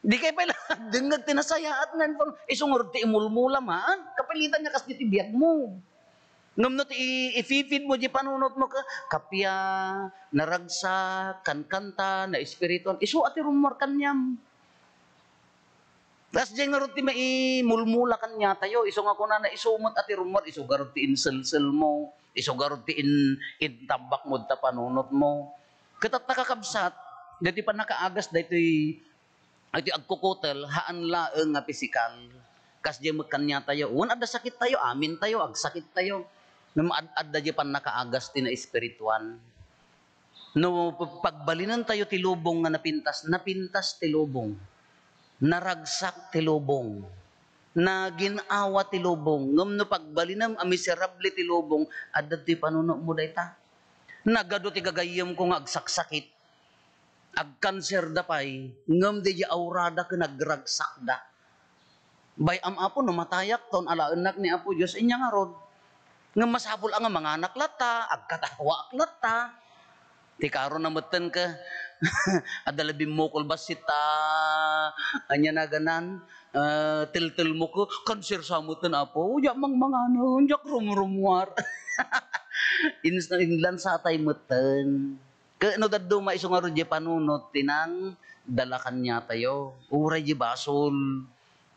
Dikay pay la agdengngeg ti nasayaat nga info-, isu ngarud ti imulmula man. Kapilitan nga kas diti biagmo. Ngem no ti i-, i-feed mo di panunotmo ka, kappia, naragsak, kankanta, naespirituan, isu a ti rummuar kaniam. Kasdiay ngarud ti maimulmula kaniatayo, isu nga kunana, isu met a ti rummuar, isu garud ti inselselmo, isu garud ti in-, intambakmo ta panunotmo. Ket ta kakabsat, daytoy pannakaagas, daytoy, daytoy agkukutel, haan laeng nga pisikal. Kasdiay met kaniatayo, wen adda sakittayo, amintayo, agsakittayo. Ngem ad-, adda diay pannakaagas ti naespirituan. No p-, pagbalinentayo ti lubong nga napintas, napintas ti lubong. Naragsak ti lubong. Nagin-awa ti lubong. Ngem no pagbalinem a miserable ti lubong, adda ti panunotmo dayta. Nagadu ti gagayyemko nga agsaksakit. Agkanserda pay, ngem diay aurada ken agragsakda. Bay-am, Apo, no matayakton, alaennak ni Apo Dios, ania ngarud? Ngem masapul a nga manganak latta, agkatawaak latta. Ti karona metten ket, adda la bimmukol bassit ta, ania naganan, eh, teltelmo ket, kanser sa metten, Apo, diak mangmanganen, diak rumrummuar. Ins-, inlansatay metten. Ket no dadduma isu ngarud diay panunot ti nangdala kaniatayo, uray diay basol.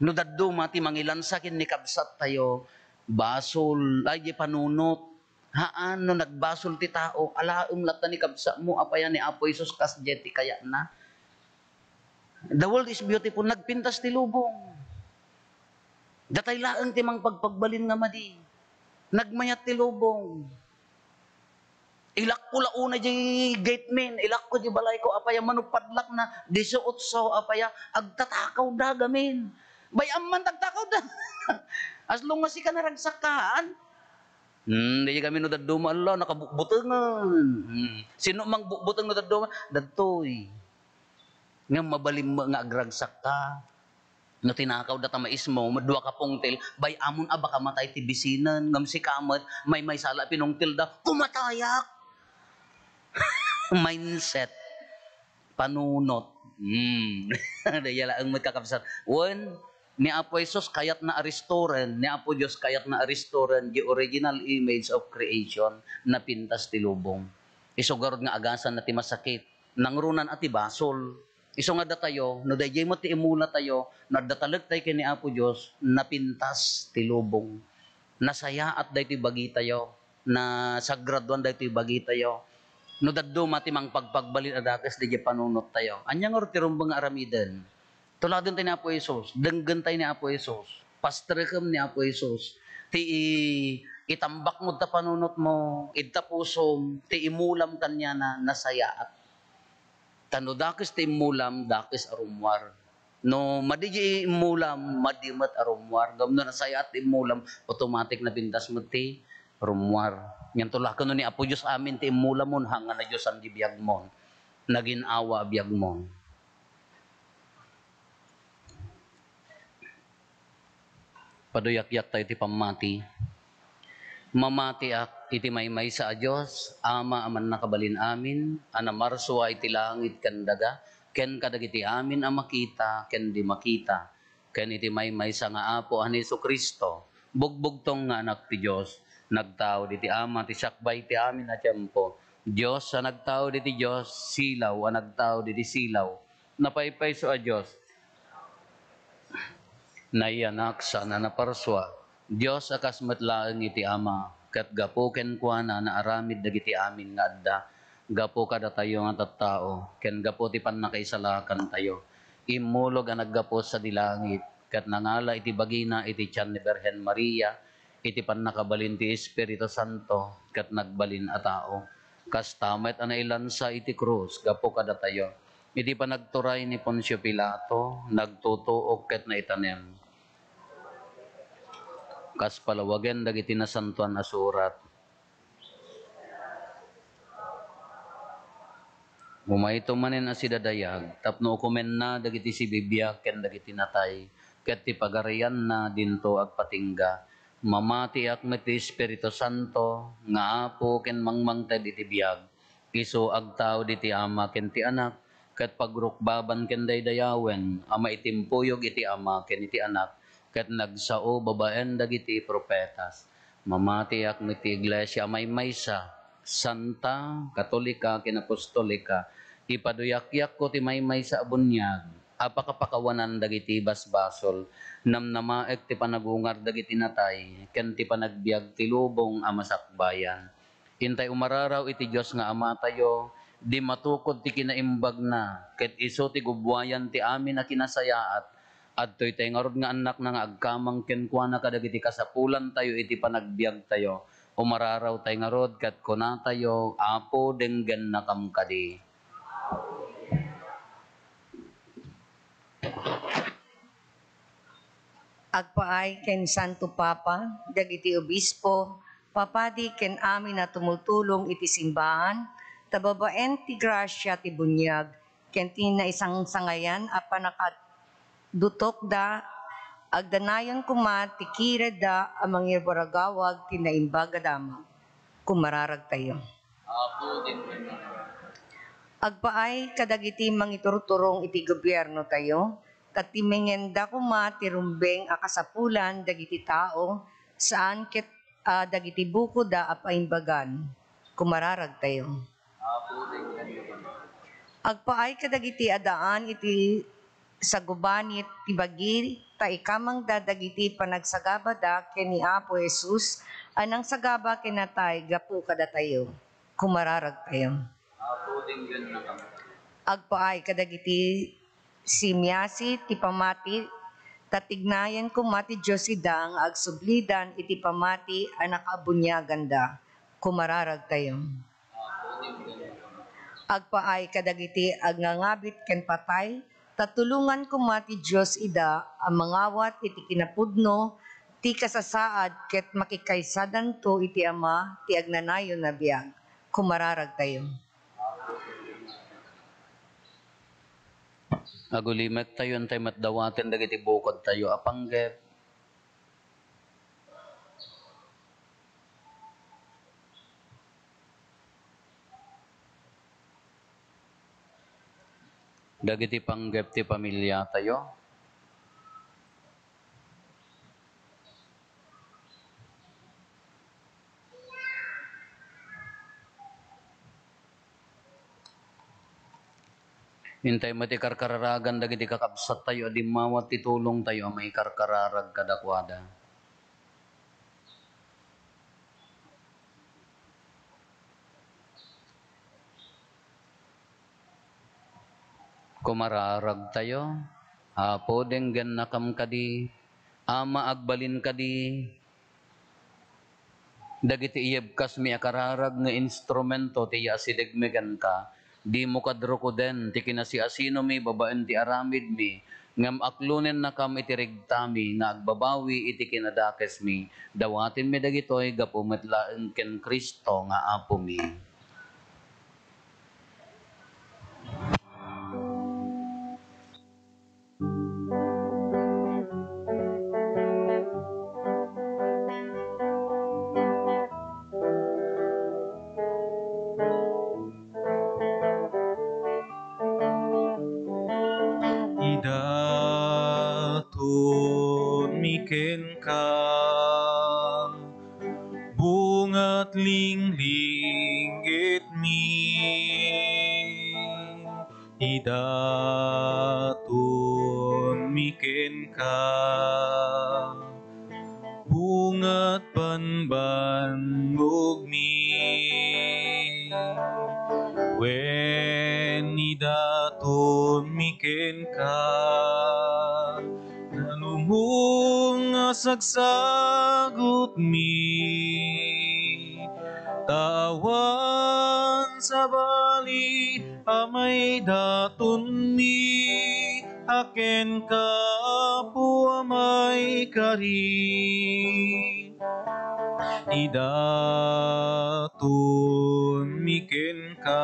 No dadduma ti mangilansa ken ni kabsattayo, basol, ay, diay panunot. Haan, no nagbasol ti tao, alaem latta ni kabsatmo, apay a ni Apo Jesus kasdiay ti kayatna. The world is beautiful, nagpintas ti lubong. Datay laeng ti mangpagpagbalin nga madi. Nagmayat ti lubong. Ilakko la unay diay gate men, ilakko diay balayko, apay a mano padlakna, disiotso, apay a, agtatakaw da gamin. Bay-am man ti agtakawda. As long as sika naragsakka, haan. Hmm, di kami no dadduma, ala, nakabutbutengen. Hmm. Sino mang butbuteng no dadduma? Dadtoy. Ngem mabalin met nga agragsakka. No tinakawda ta maismo, dua ka pungtil, bay-amon a baka matay ti bisinen, ngem sika met, maymaysa la pinungtilda, kumatayak! Mindset. Panunot. Hmm. Dayta laeng met, kakabsat. Wen, ni Apo Jesus kayatna a restoren, ni Apo Dios kayatna a restoren, the original image of creation, napintas ti lubong. Isu garud nga agasanna ti masakit. Nangrunan a ti basol. Isu nga datayo, no daydiay met ti immulatayo, no adda talektayo ken ni Apo Dios, napintas ti lubong. Nasayaat daytoy bagitayo, nasagraduan daytoy bagitayo. No dadduma ti mangpagpagbalin a dakes daydiay panunottayo, ania ngarud ti rumbeng nga aramiden? Tuladentayo ni Apo Jesus, denggentayo ni Apo Jesus, pasterekem ni Apo Jesus, ti i-, itambakmo ta panunotmo, ita pusom, ti imulam kaniana, nasayaat. Ta no dakes ti immulam, dakes a rummuar. No madi ti immulam, madi met a rummuar. Ngem no nasayaat ti immulam, automatic napintas met ti rummuar. Ngem tulaken no ni Apo Dios amin ti immulamon, haan nga nadiosan ti biagmon. Nagin-awa a biagmon. Paduyakyak tayo ti pammati. Mamatiak iti maymaysa a Dios, Ama a mannakabalin amin, a namarsua iti langit ken daga, ken kadagiti amin a makita ken di makita, ken iti maymaysa nga Apo a ni Jesu-Cristo, bugbugtong nga Anak ti Dios, nagtaud iti Ama ti sakbay ti amin a tiempo, Dios a nagtaud iti Dios, silaw a nagtaud iti silaw, napaypayso a Dios, nayanak saan a naparsua, Dios a kas met laeng iti Ama, ket gapu kenkuana naaramid dagiti amin nga adda. Gapu kadatayo nga tattao, ken gapu ti pannakaisalakantayo, immulog a naggapu sadi langit, ket nangala iti bagina iti tian ni Birhen Maria, iti pannakabalin ti Espiritu Santo, ket nagbalin a tao. Kasta met a nailansa iti krus gapu kadatayo. Iti panagturay ni Poncio Pilato, nagtutuok ket naitanem. Kas palawagen dagiti Nasantoan a Surat. Umayto manen a sidadayag tapno ukomenna dagiti sibibiag ken dagiti natay, ket ti pagarianna dinto agpatingga. Mamatiak met ti Espiritu Santo nga Apo ken mangmangted iti biag. Isu agtaud iti Ama ken ti Anak, ket pagrukbaban ken daydayawen a maitimpuyog iti Ama ken iti Anak, ket nagsao babaen dagiti profetas. Mamatiak met ti iglesia a maymaysa, santa, katolika, ken apostolika. Ipaduyakyakko ti maymaysa a buniag a pakapakawanan dagiti basbasol, namnamaek ti panagungar dagiti natay, ken ti panagbiag ti lubong a masakbayan. Intay umararaw iti Dios nga Amatayo, dimmatukod ti kinaimbagna, ket isu ti gubbuayan ti amin a kinasayaat. Adtoy tay ngarud nga annakna nga agkamang kenkuana kadagiti kasapulantayo iti panagbiagtayo. Umararawtay ngarud ket kunatayo, Apo, denggennakam kadi. Agpaay ken Santo Papa, dagiti obispo, papadi ken amin a tumultulong iti simbahan, ta babaen ti grasia ti buniag ken ti naisangsangayan a pannakadutokda, agdanayon koma ti kiredda a mangirwaragawag ti Naimbag a Damag. Kumararagtayo. Apo, denggennakam. Agpaay kadagiti mangiturturong iti gobiernotayo, ta timengenda koma ti rumbeng a kasapulan dagiti tao, saan ket a dagiti bukodda a paimbagan. Kumararagtayo. Apo, denggennakam. Agpaay kadagiti addaan iti sagubanit ti bagi, ta ikamangda dagiti panagsagabada ken ni Apo Jesus a nangsagaba ken natay gapu kadatayo. Kumararagtayo. Apo, denggennakam. Agpaay kadagiti simiasi ti pamati, ta tignayan koma ti Dios ida nga agsublidan iti pamati a nakaabuniaganda. Kumararagtayo. Agpaay kadagiti agngangabit ken patay, ta tulongan koma ti Dios ida a mangawat iti kinapudno ti kasasaad ket makikaysadanto iti Ama ti agnanayon a biag. Kumararagtayo. Agulimektayo, intay met dawaten dagiti bukodtayo a panggep. Dagiti panggep ti pamiliatayo. Intay met ikarkararagan dagiti kakabsattayo a dimmawat ti tulongtayo a maikarkararag kadakuada. Kumararagtayo, Apo, denggennakam kadi, Ama, agbalin kadi, dagiti iyebkasmi a kararag nga instrumento ti yaasidegmi kenka, dimo kad rukoden ti kinasiasinomi babaen ti aramidmi, ngem aklonennakam iti regtami nga agbabawi iti kinadakesmi. Dawatenmi dagitoy gapu met laeng ken Cristo nga Apomi. Idatonmi kenka, bungat linglinggitmi. Idatonmi kenka, bungat banbanogmi. Wen idatonmi kenka, nanumong a sagsagutmi. Ta awan sabali a maidatonmi a kenka, Apo a maikari. Idatonmi kenka,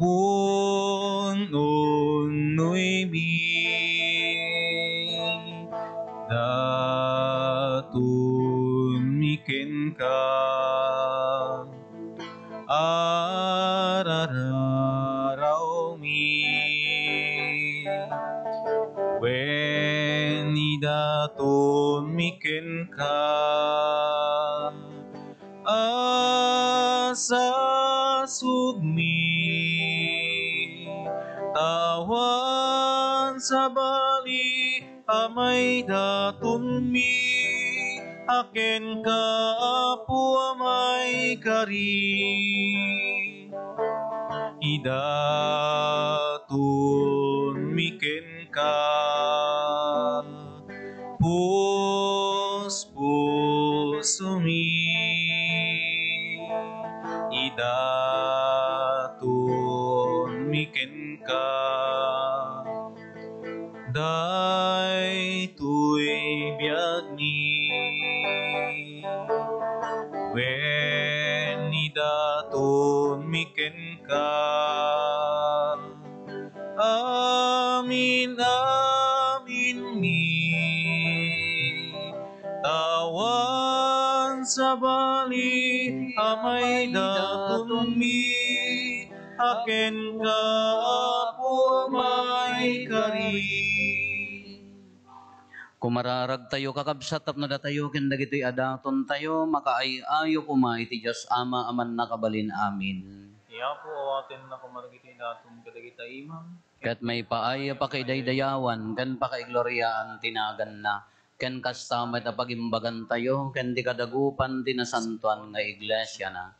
un-unnoymi. Idatonmi kenka, arararawmi. Wen idatonmi kenka, asasugmi. Awan sabali a maidatonmi a kenka, Apo a maikari. Idatonmi kenka, puspusomi. Idatonmi kenka, daytoy biagmi. Wen idatonmi kenka, amin-aminmi. Awan sabali a maidatonmi a kenka, Apo a maikari. Kumararagtayo, kakabsat, tapno datayo ken dagitoy a datontayo makaay-ayo koma iti Dios Ama a Mannakabalin. Amin. Ti Apo awatenna koma dagiti daton kadagita imam. Ket maipaay a pakaidaydayawan ken pakaigloriaan ti naganna. Ken kasta met a pagimbagantayo ken ti kadagupan ti nasantoan nga iglesiana.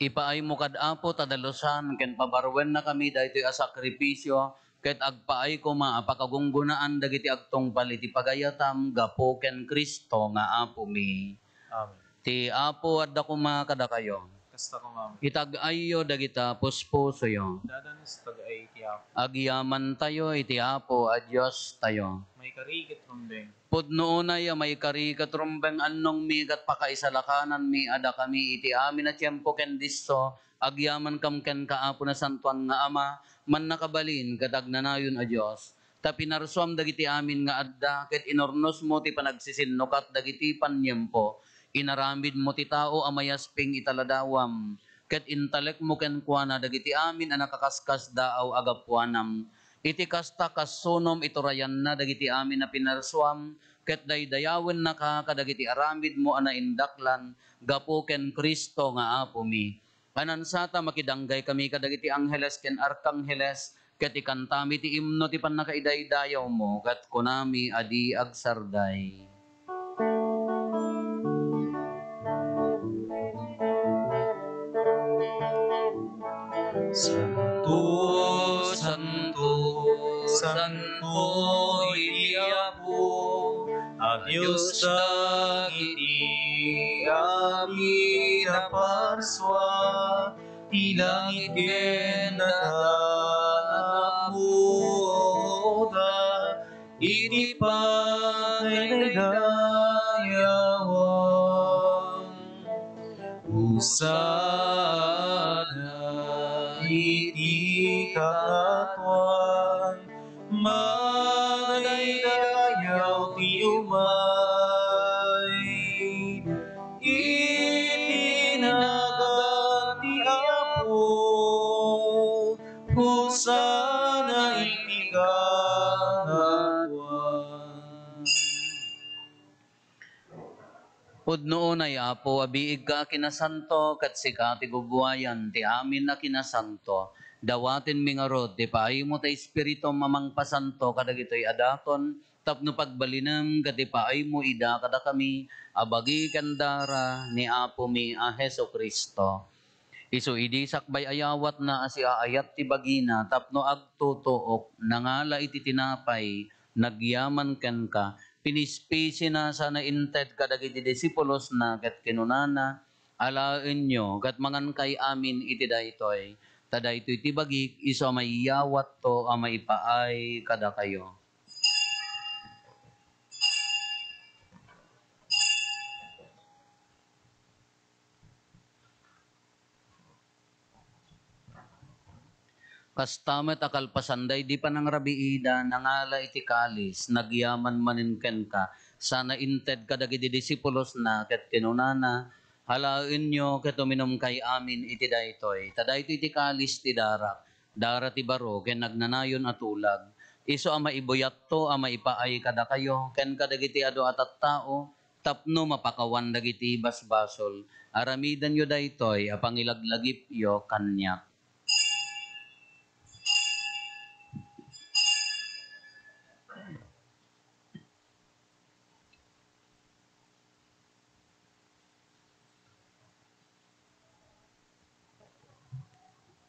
Ipaaymo kad Apo ta dalusan ken pabarwennakami daytoy a sakrifisio, ket agpaay koma a pakagunggonaan dagiti agtungpal iti pagayatam gapu ken Cristo nga Apomi. Amen. Ti Apo adda koma kadakayo. Kasta koma. Itag-ayyo dagita puspusoyo. Dadanus tag-ay ti Apo. Agyamantayo iti Apo a Diostayo. Maikari ket rumbeng. Pudno unay a maikari ket rumbeng, annongmi ket pakaisalakananmi a dakami iti amin a tiempo ken disso, agyamankam kenka, Apo Nasantoan nga Ama, Mannakabalin ket Agnanayon a Dios. Ta pinarsuam dagiti amin nga adda, ket inurnosmo ti panagsisinnukat dagiti paniempo. Inaramidmo ti tao a mayasping ita ladawam, ket intalekmo kenkuana dagiti amin a nakakaskasdaaw a gapuanam. Iti kasta, kasunom, iturayanna dagiti amin a pinarsuam, ket daydayawennaka kadagiti aramidmo a naindaklan gapu ken Cristo nga Apomi. Anansata, makidanggay kami kadagiti angheles ken arkangheles, ket ikantami ti imno ti pannakaidaydayawmo, ket kunami a di agsarday. Santo, santo, santo iti Apo a Dios dagiti amin a parsua, ti langit ken daga naapuda iti pagdaydayawan. Hosanna iti kangatoan, madaydayaw ti umay iti nagan ti Apo. Hosanna iti kangatoan. Pudno unay, Apo, a biigka a kinasanto, ket sika ti gubuayan ti amin a kinasanto. Dawatenmi ngarud ti paaymo ti Espiritum a mangpasanto kadagitoy a daton, tapno pagbalinem ket ipaaymo ida kadakami a bagi ken dara ni Apomi a Jesu-Cristo. Isu idi sakbay a yawatna a siaayat ti bagina tapno agtutuok, nangala iti tinapay, nagyaman kenka, pinispisina sana inted kadagiti disipulosna ket kinunana, Alaenyo ket mangankay amin iti daytoy, ta daytoy ti bagik, isu a maiyawatto a maipaay kadakayo. Kasta met a kalpasan daydi panangrabiida, nangala iti kalis, nagyaman manen kenka, sana inted kadagiti disipulosna, ket kinunana, "Alaenyo ket uminumkay amin iti daytoy, ta daytoy ti kalis ti darak, dara ti baro ken agnanayon a tulag. Isu a maibuyatto a maipaay kadakayo ken kadagiti adu a tattao tapno mapakawan dagiti basbasol. Aramidenyo daytoy a pangilaglagipyo kaniak."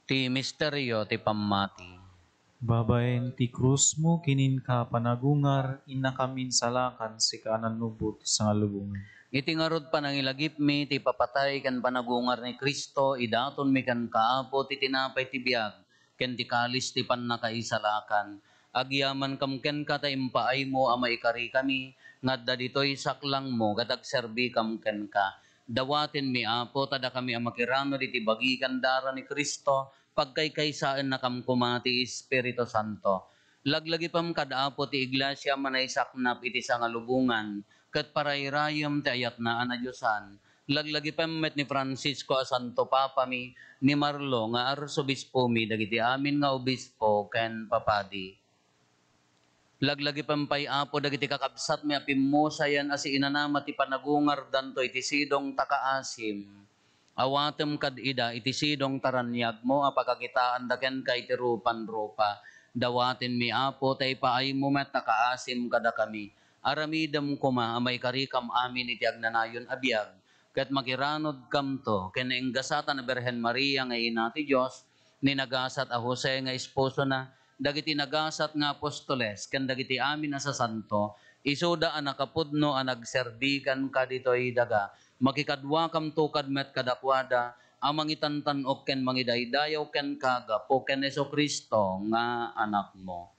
Ti misterio ti pammati. Babaen ti krusmo ken inka panagungar, innakam insalakan, sika a nannubot ti sangalubongan. Iti ngarud panangilagipmi ti ipapatay ken panagungar ni Cristo, idatonmi kenka, Apo, ti tinapay ti biag ken ti kalis ti pannakaisalakan. Agyamankam kenka ta impaaymo a maikarikami nga adda ditoy saklangmo ket agserbikam kenka. Dawatenmi, Apo, ta dakami a makiranud iti bagi ken dara ni Cristo, pagkaykaysaennakam koma ti Espiritu Santo. Laglagipem kad Apo ti Iglesia a manaisaknap iti sangalubongan, ket parayrayem ti ayatna a nadiosan. Laglagipem met ni Francisco a Santo Papami, ni Marlo nga Arsobispomi, dagiti amin nga obispo ken papadi. Laglagipem pay, Apo, dagiti kakabsatmi a pimmusayan a siinanama ti panagungardanto iti sidong ta kaasim. Awatem kad ida iti sidong ta raniagmo a pakakitaanda kenka iti rupan-rupa. Dawatenmi, Apo, ta ipaaymo met a kaasim kadakami. Aramidem koma a maikarikam amin iti agnanayon a biag, ket makiranudkamto ken nainggasatan a Birhen Maria nga Ina ti Dios, ni nagasat a Jose nga esposona, dagiti nagasat nga apostoles, ken dagiti amin a sasanto, isuda a nakapudno a nagserbi kenka ditoy daga. Makikadwakamto kad met kadakuada a mangitantan-ok ken mangidaydayaw kenka gapu ken Jesu-Cristo nga Anakmo.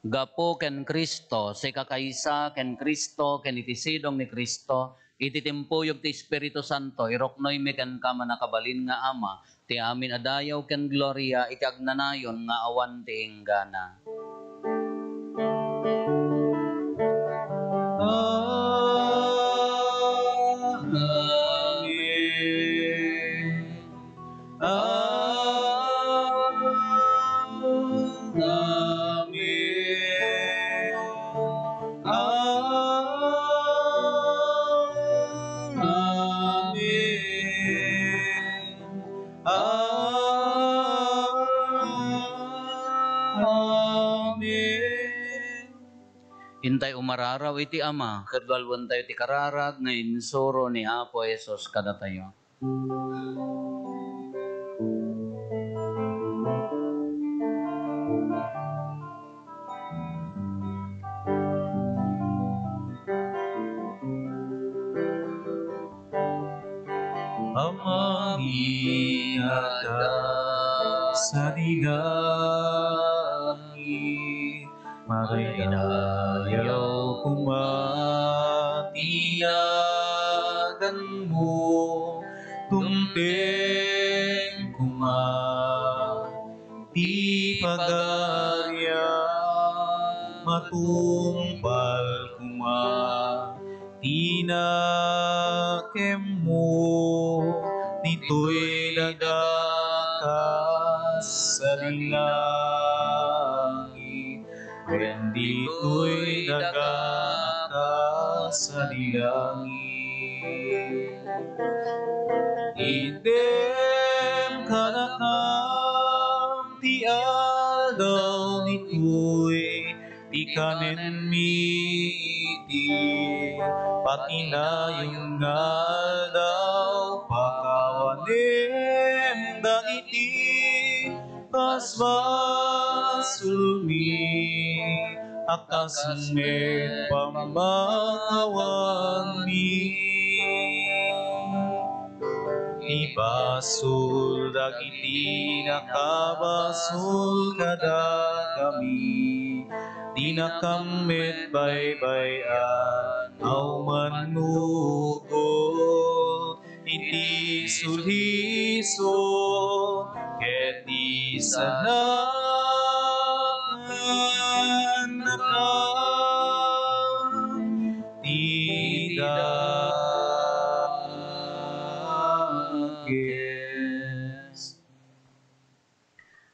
Gapu ken Cristo, sika kaysa ken Cristo, ken iti sidong ni Cristo, iti timpuyog ti Espiritu Santo, iruknoymi kenka, mannakabalin nga Ama, ti amin a dayaw ken gloria iti agnanayon nga awan ti inggana. Amen. Amen. Amen. Amen. Intay umararaw iti Ama, ket lualuentayo ti kararag nga insuro ni Apo Jesus kadatayo. Amami a adda sadi langit, madaydayaw koma ti naganmo, tumteng koma ti pagariam, matungpal koma ti nakemmo ditoy daga kas sadi langit, ken ditoy daga kas sadi langit. Itdem kadakam ti aldaw ditoy, ti kanenmi iti patinayon nga aldaw, pakawanem dagiti basbasolmi, a kas met pammakawanmi. Ibasol dagiti nakabasol kadakami, ti nakammet baybay-an a umannukot iti suliso ket isalaannaka ti dakes.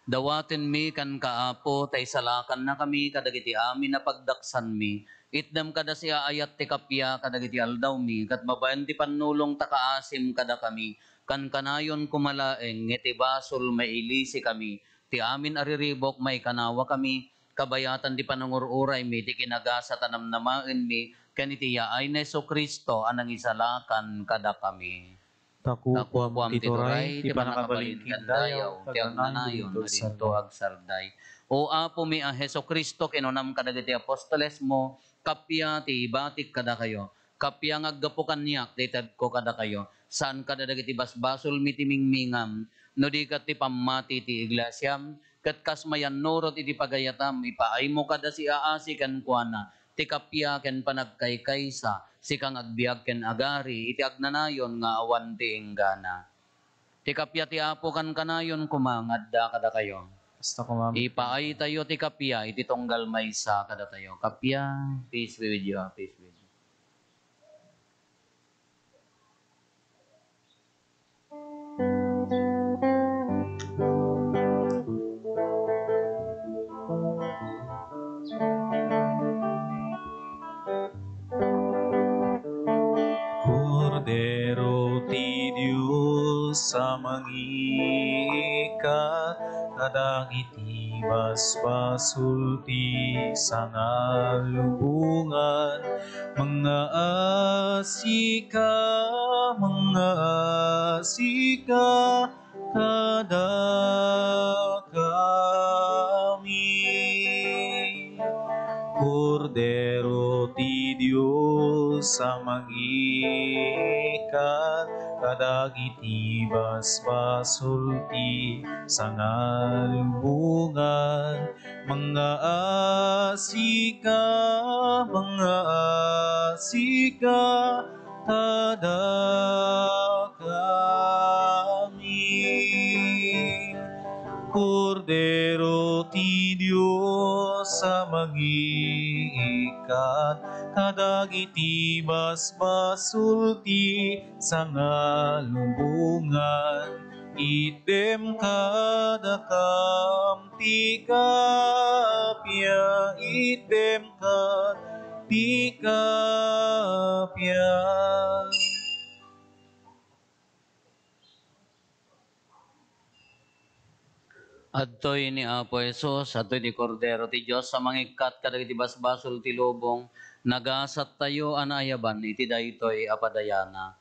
Dawatenmi kenka, Apo, ta isalakannakami kadagiti amin a pagdaksanmi. Itdem kada siaayat ti kappia kadagiti aldawmi, ket babaen ti pannulong ta kaasim kadakami. Kankanayon koma laeng nga iti basol mailisikami, ti amin a riribuk maikanawakami, kabayatan ti panangur-uraymi, ti kinagasat a namnamaenmi, ken iti yaay ni Jesu-Cristo a nangisalakan kadakami. Ta kukuam ti turay, ti pannakabalin ken dayaw, ti agnanayon a dinto agsarday. O Apomi a Jesu-Cristo, kinunam kadagiti apostolesmo, kappia ti ibatik kadakayo, kappia nga aggapu kaniak ti itedko kadakayo, saan kada dagiti basbasolmi ti mingmingam, no di ket ti pammati ti iglesiam, ket kas mayannurot iti pagayatam, ipaaymo kada siaasi kenkuana, ti kappia ken panagkaykaysa, sika nga agbiag ken agari iti agnanayon nga awan ti inggana. Ti kappia ti Apo kankanayon koma nga adda kadakayo. Kasta koma met. Ipaaytayo ti kappia iti tunggal maysa kadatayo. Kappia, peace be with you, ah, peace be with you. Kordero ti Dios a mangiikkat kadagiti basbasol ti sangalubongan, mangngaasika, mangngaasika kadakami. Kordero ti Dios a mangiikkat kadagiti basbasol ti sangalubongan, mangngaasika, mangngaasika kadakami. Kordero ti Dios a mangiikkat kadagiti basbasol ti sangalubongan, itdem kadakam ti kappia, itdem ka ti kappia. Adtoy ni Apo Jesus, adtoy ti Kordero ti Dios a mangikkat kadagiti basbasol ti lubong, nagasattayo a naayaban iti daytoy a padayana.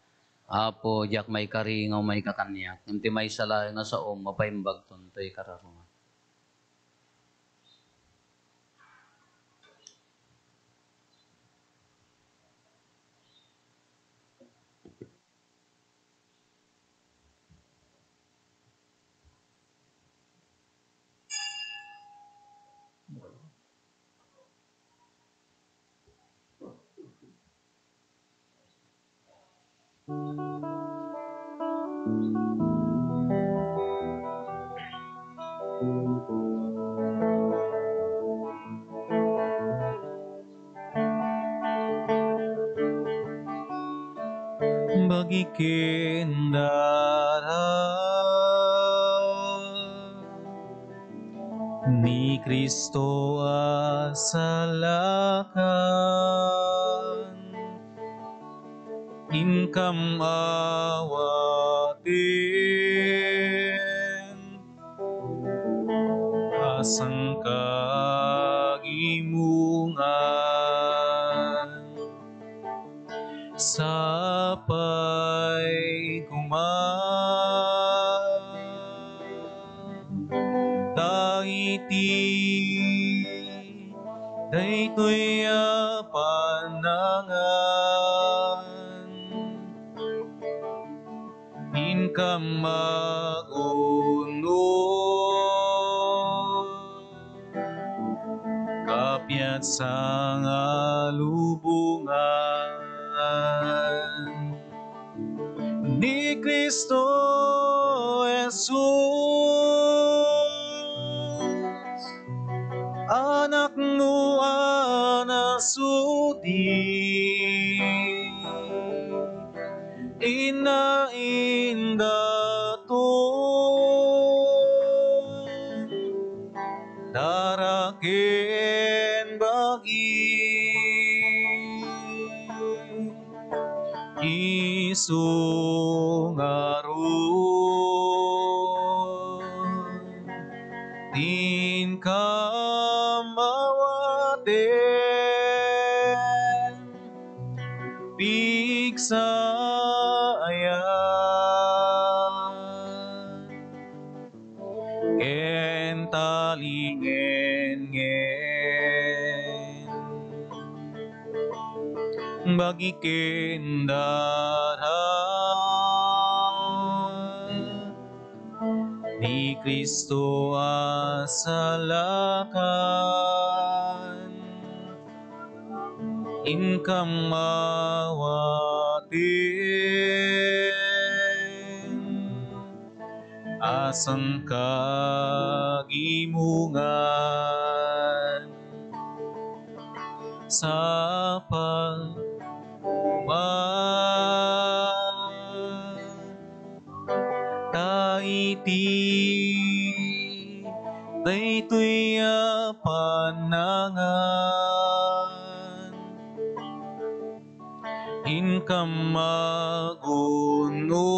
Apo, diak maikari nga umayka kaniak, ngem ti maysa laeng a saom, mapaimbagton toy kararuak. Bagi ken dara ni Cristo a salakan, inkam awaten a sangkagimongan. Sapay koma ta iti daytoy a panangan, in Kam magunno, kapiat sangalubongan ni Cristo Jesus, Anakmo a nasudi, inna indaton, dara ken bagi. Isu ngarud ti inkam awaten, pigsayan ken talingenngen bagi ken dara ni Cristo a salakan. Inkam awaten a sangkagimongan, sapay koma ta iti daytoy a panangan. Inkam magunno,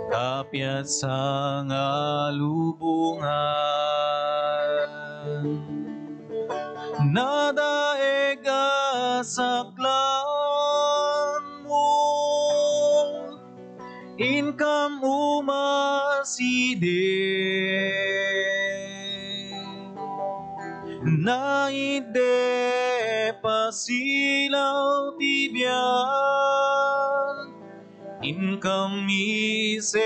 kapiat sangalubongan. Nadaeg a saklanmo, inkam umaside. Naitdi pasilaw ti biag, inkam isengngeg.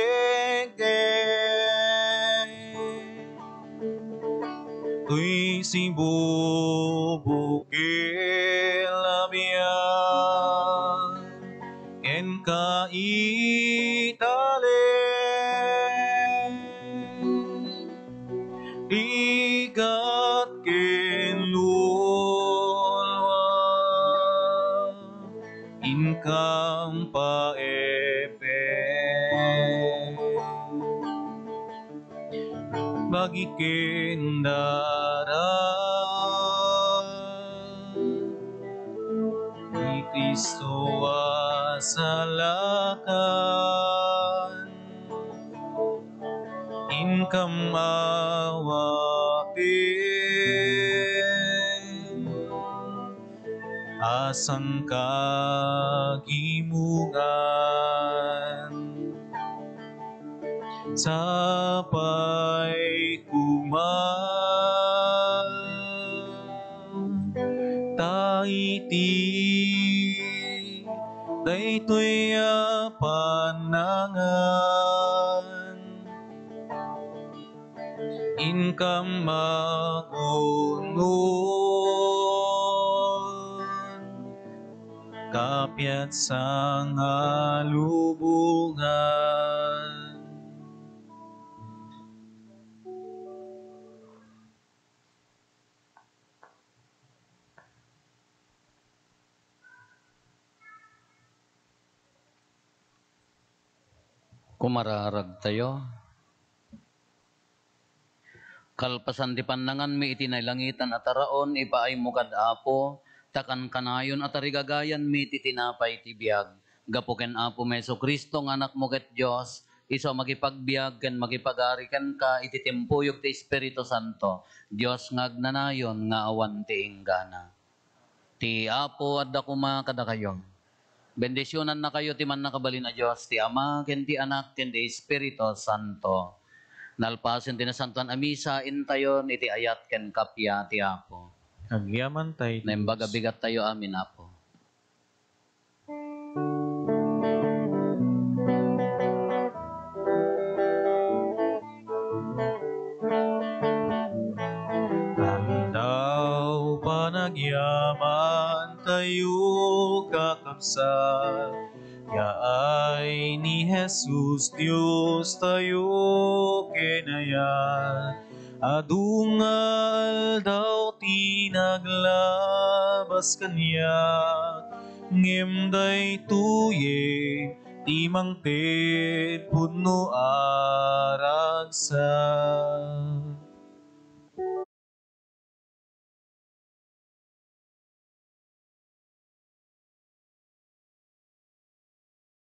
Toy sibubukil a biag, kenka italek, rigat ken ulwa, inkam paepen bagi ken dara ni Cristo a salakan. Inkam awaten a sangkagimongan. Sapay koma ta iti daytoy a panangan. Inkam magunno, kapiat sangalubongan. Kumararagtayo. Kalpasan ti pannanganmi iti nailangitan a taraon, ipaaymo kad, Apo, ta kankanayon a tarigagayanmi ti tinapay ti biag. Gapu ken Apomi Jesu-Cristo nga Anakmo ket Dios, isu a makipagbiag ken makipagari kenka iti timpuyog ti Espiritu Santo, Dios nga agnanayon nga awan ti inggana. Ti Apo adda koma kadakayo. Bendisionannakayo ti Mannakabalin a Dios, ti Ama, ken ti Anak, ken ti Espiritu Santo. Nalpasen ti Nasantoan a Misa, intayon iti ayat ken kappia ti Apo. Agyamankami, Dios. Naimbag a bigattayo amin, Apo. Nagyaman tayo, kakabsat, yaay ni Jesus Dios tayo kinayan. Adu nga aldaw ti naglabas kaniak, ngem daytoyen ti mangted pudno a ragsak.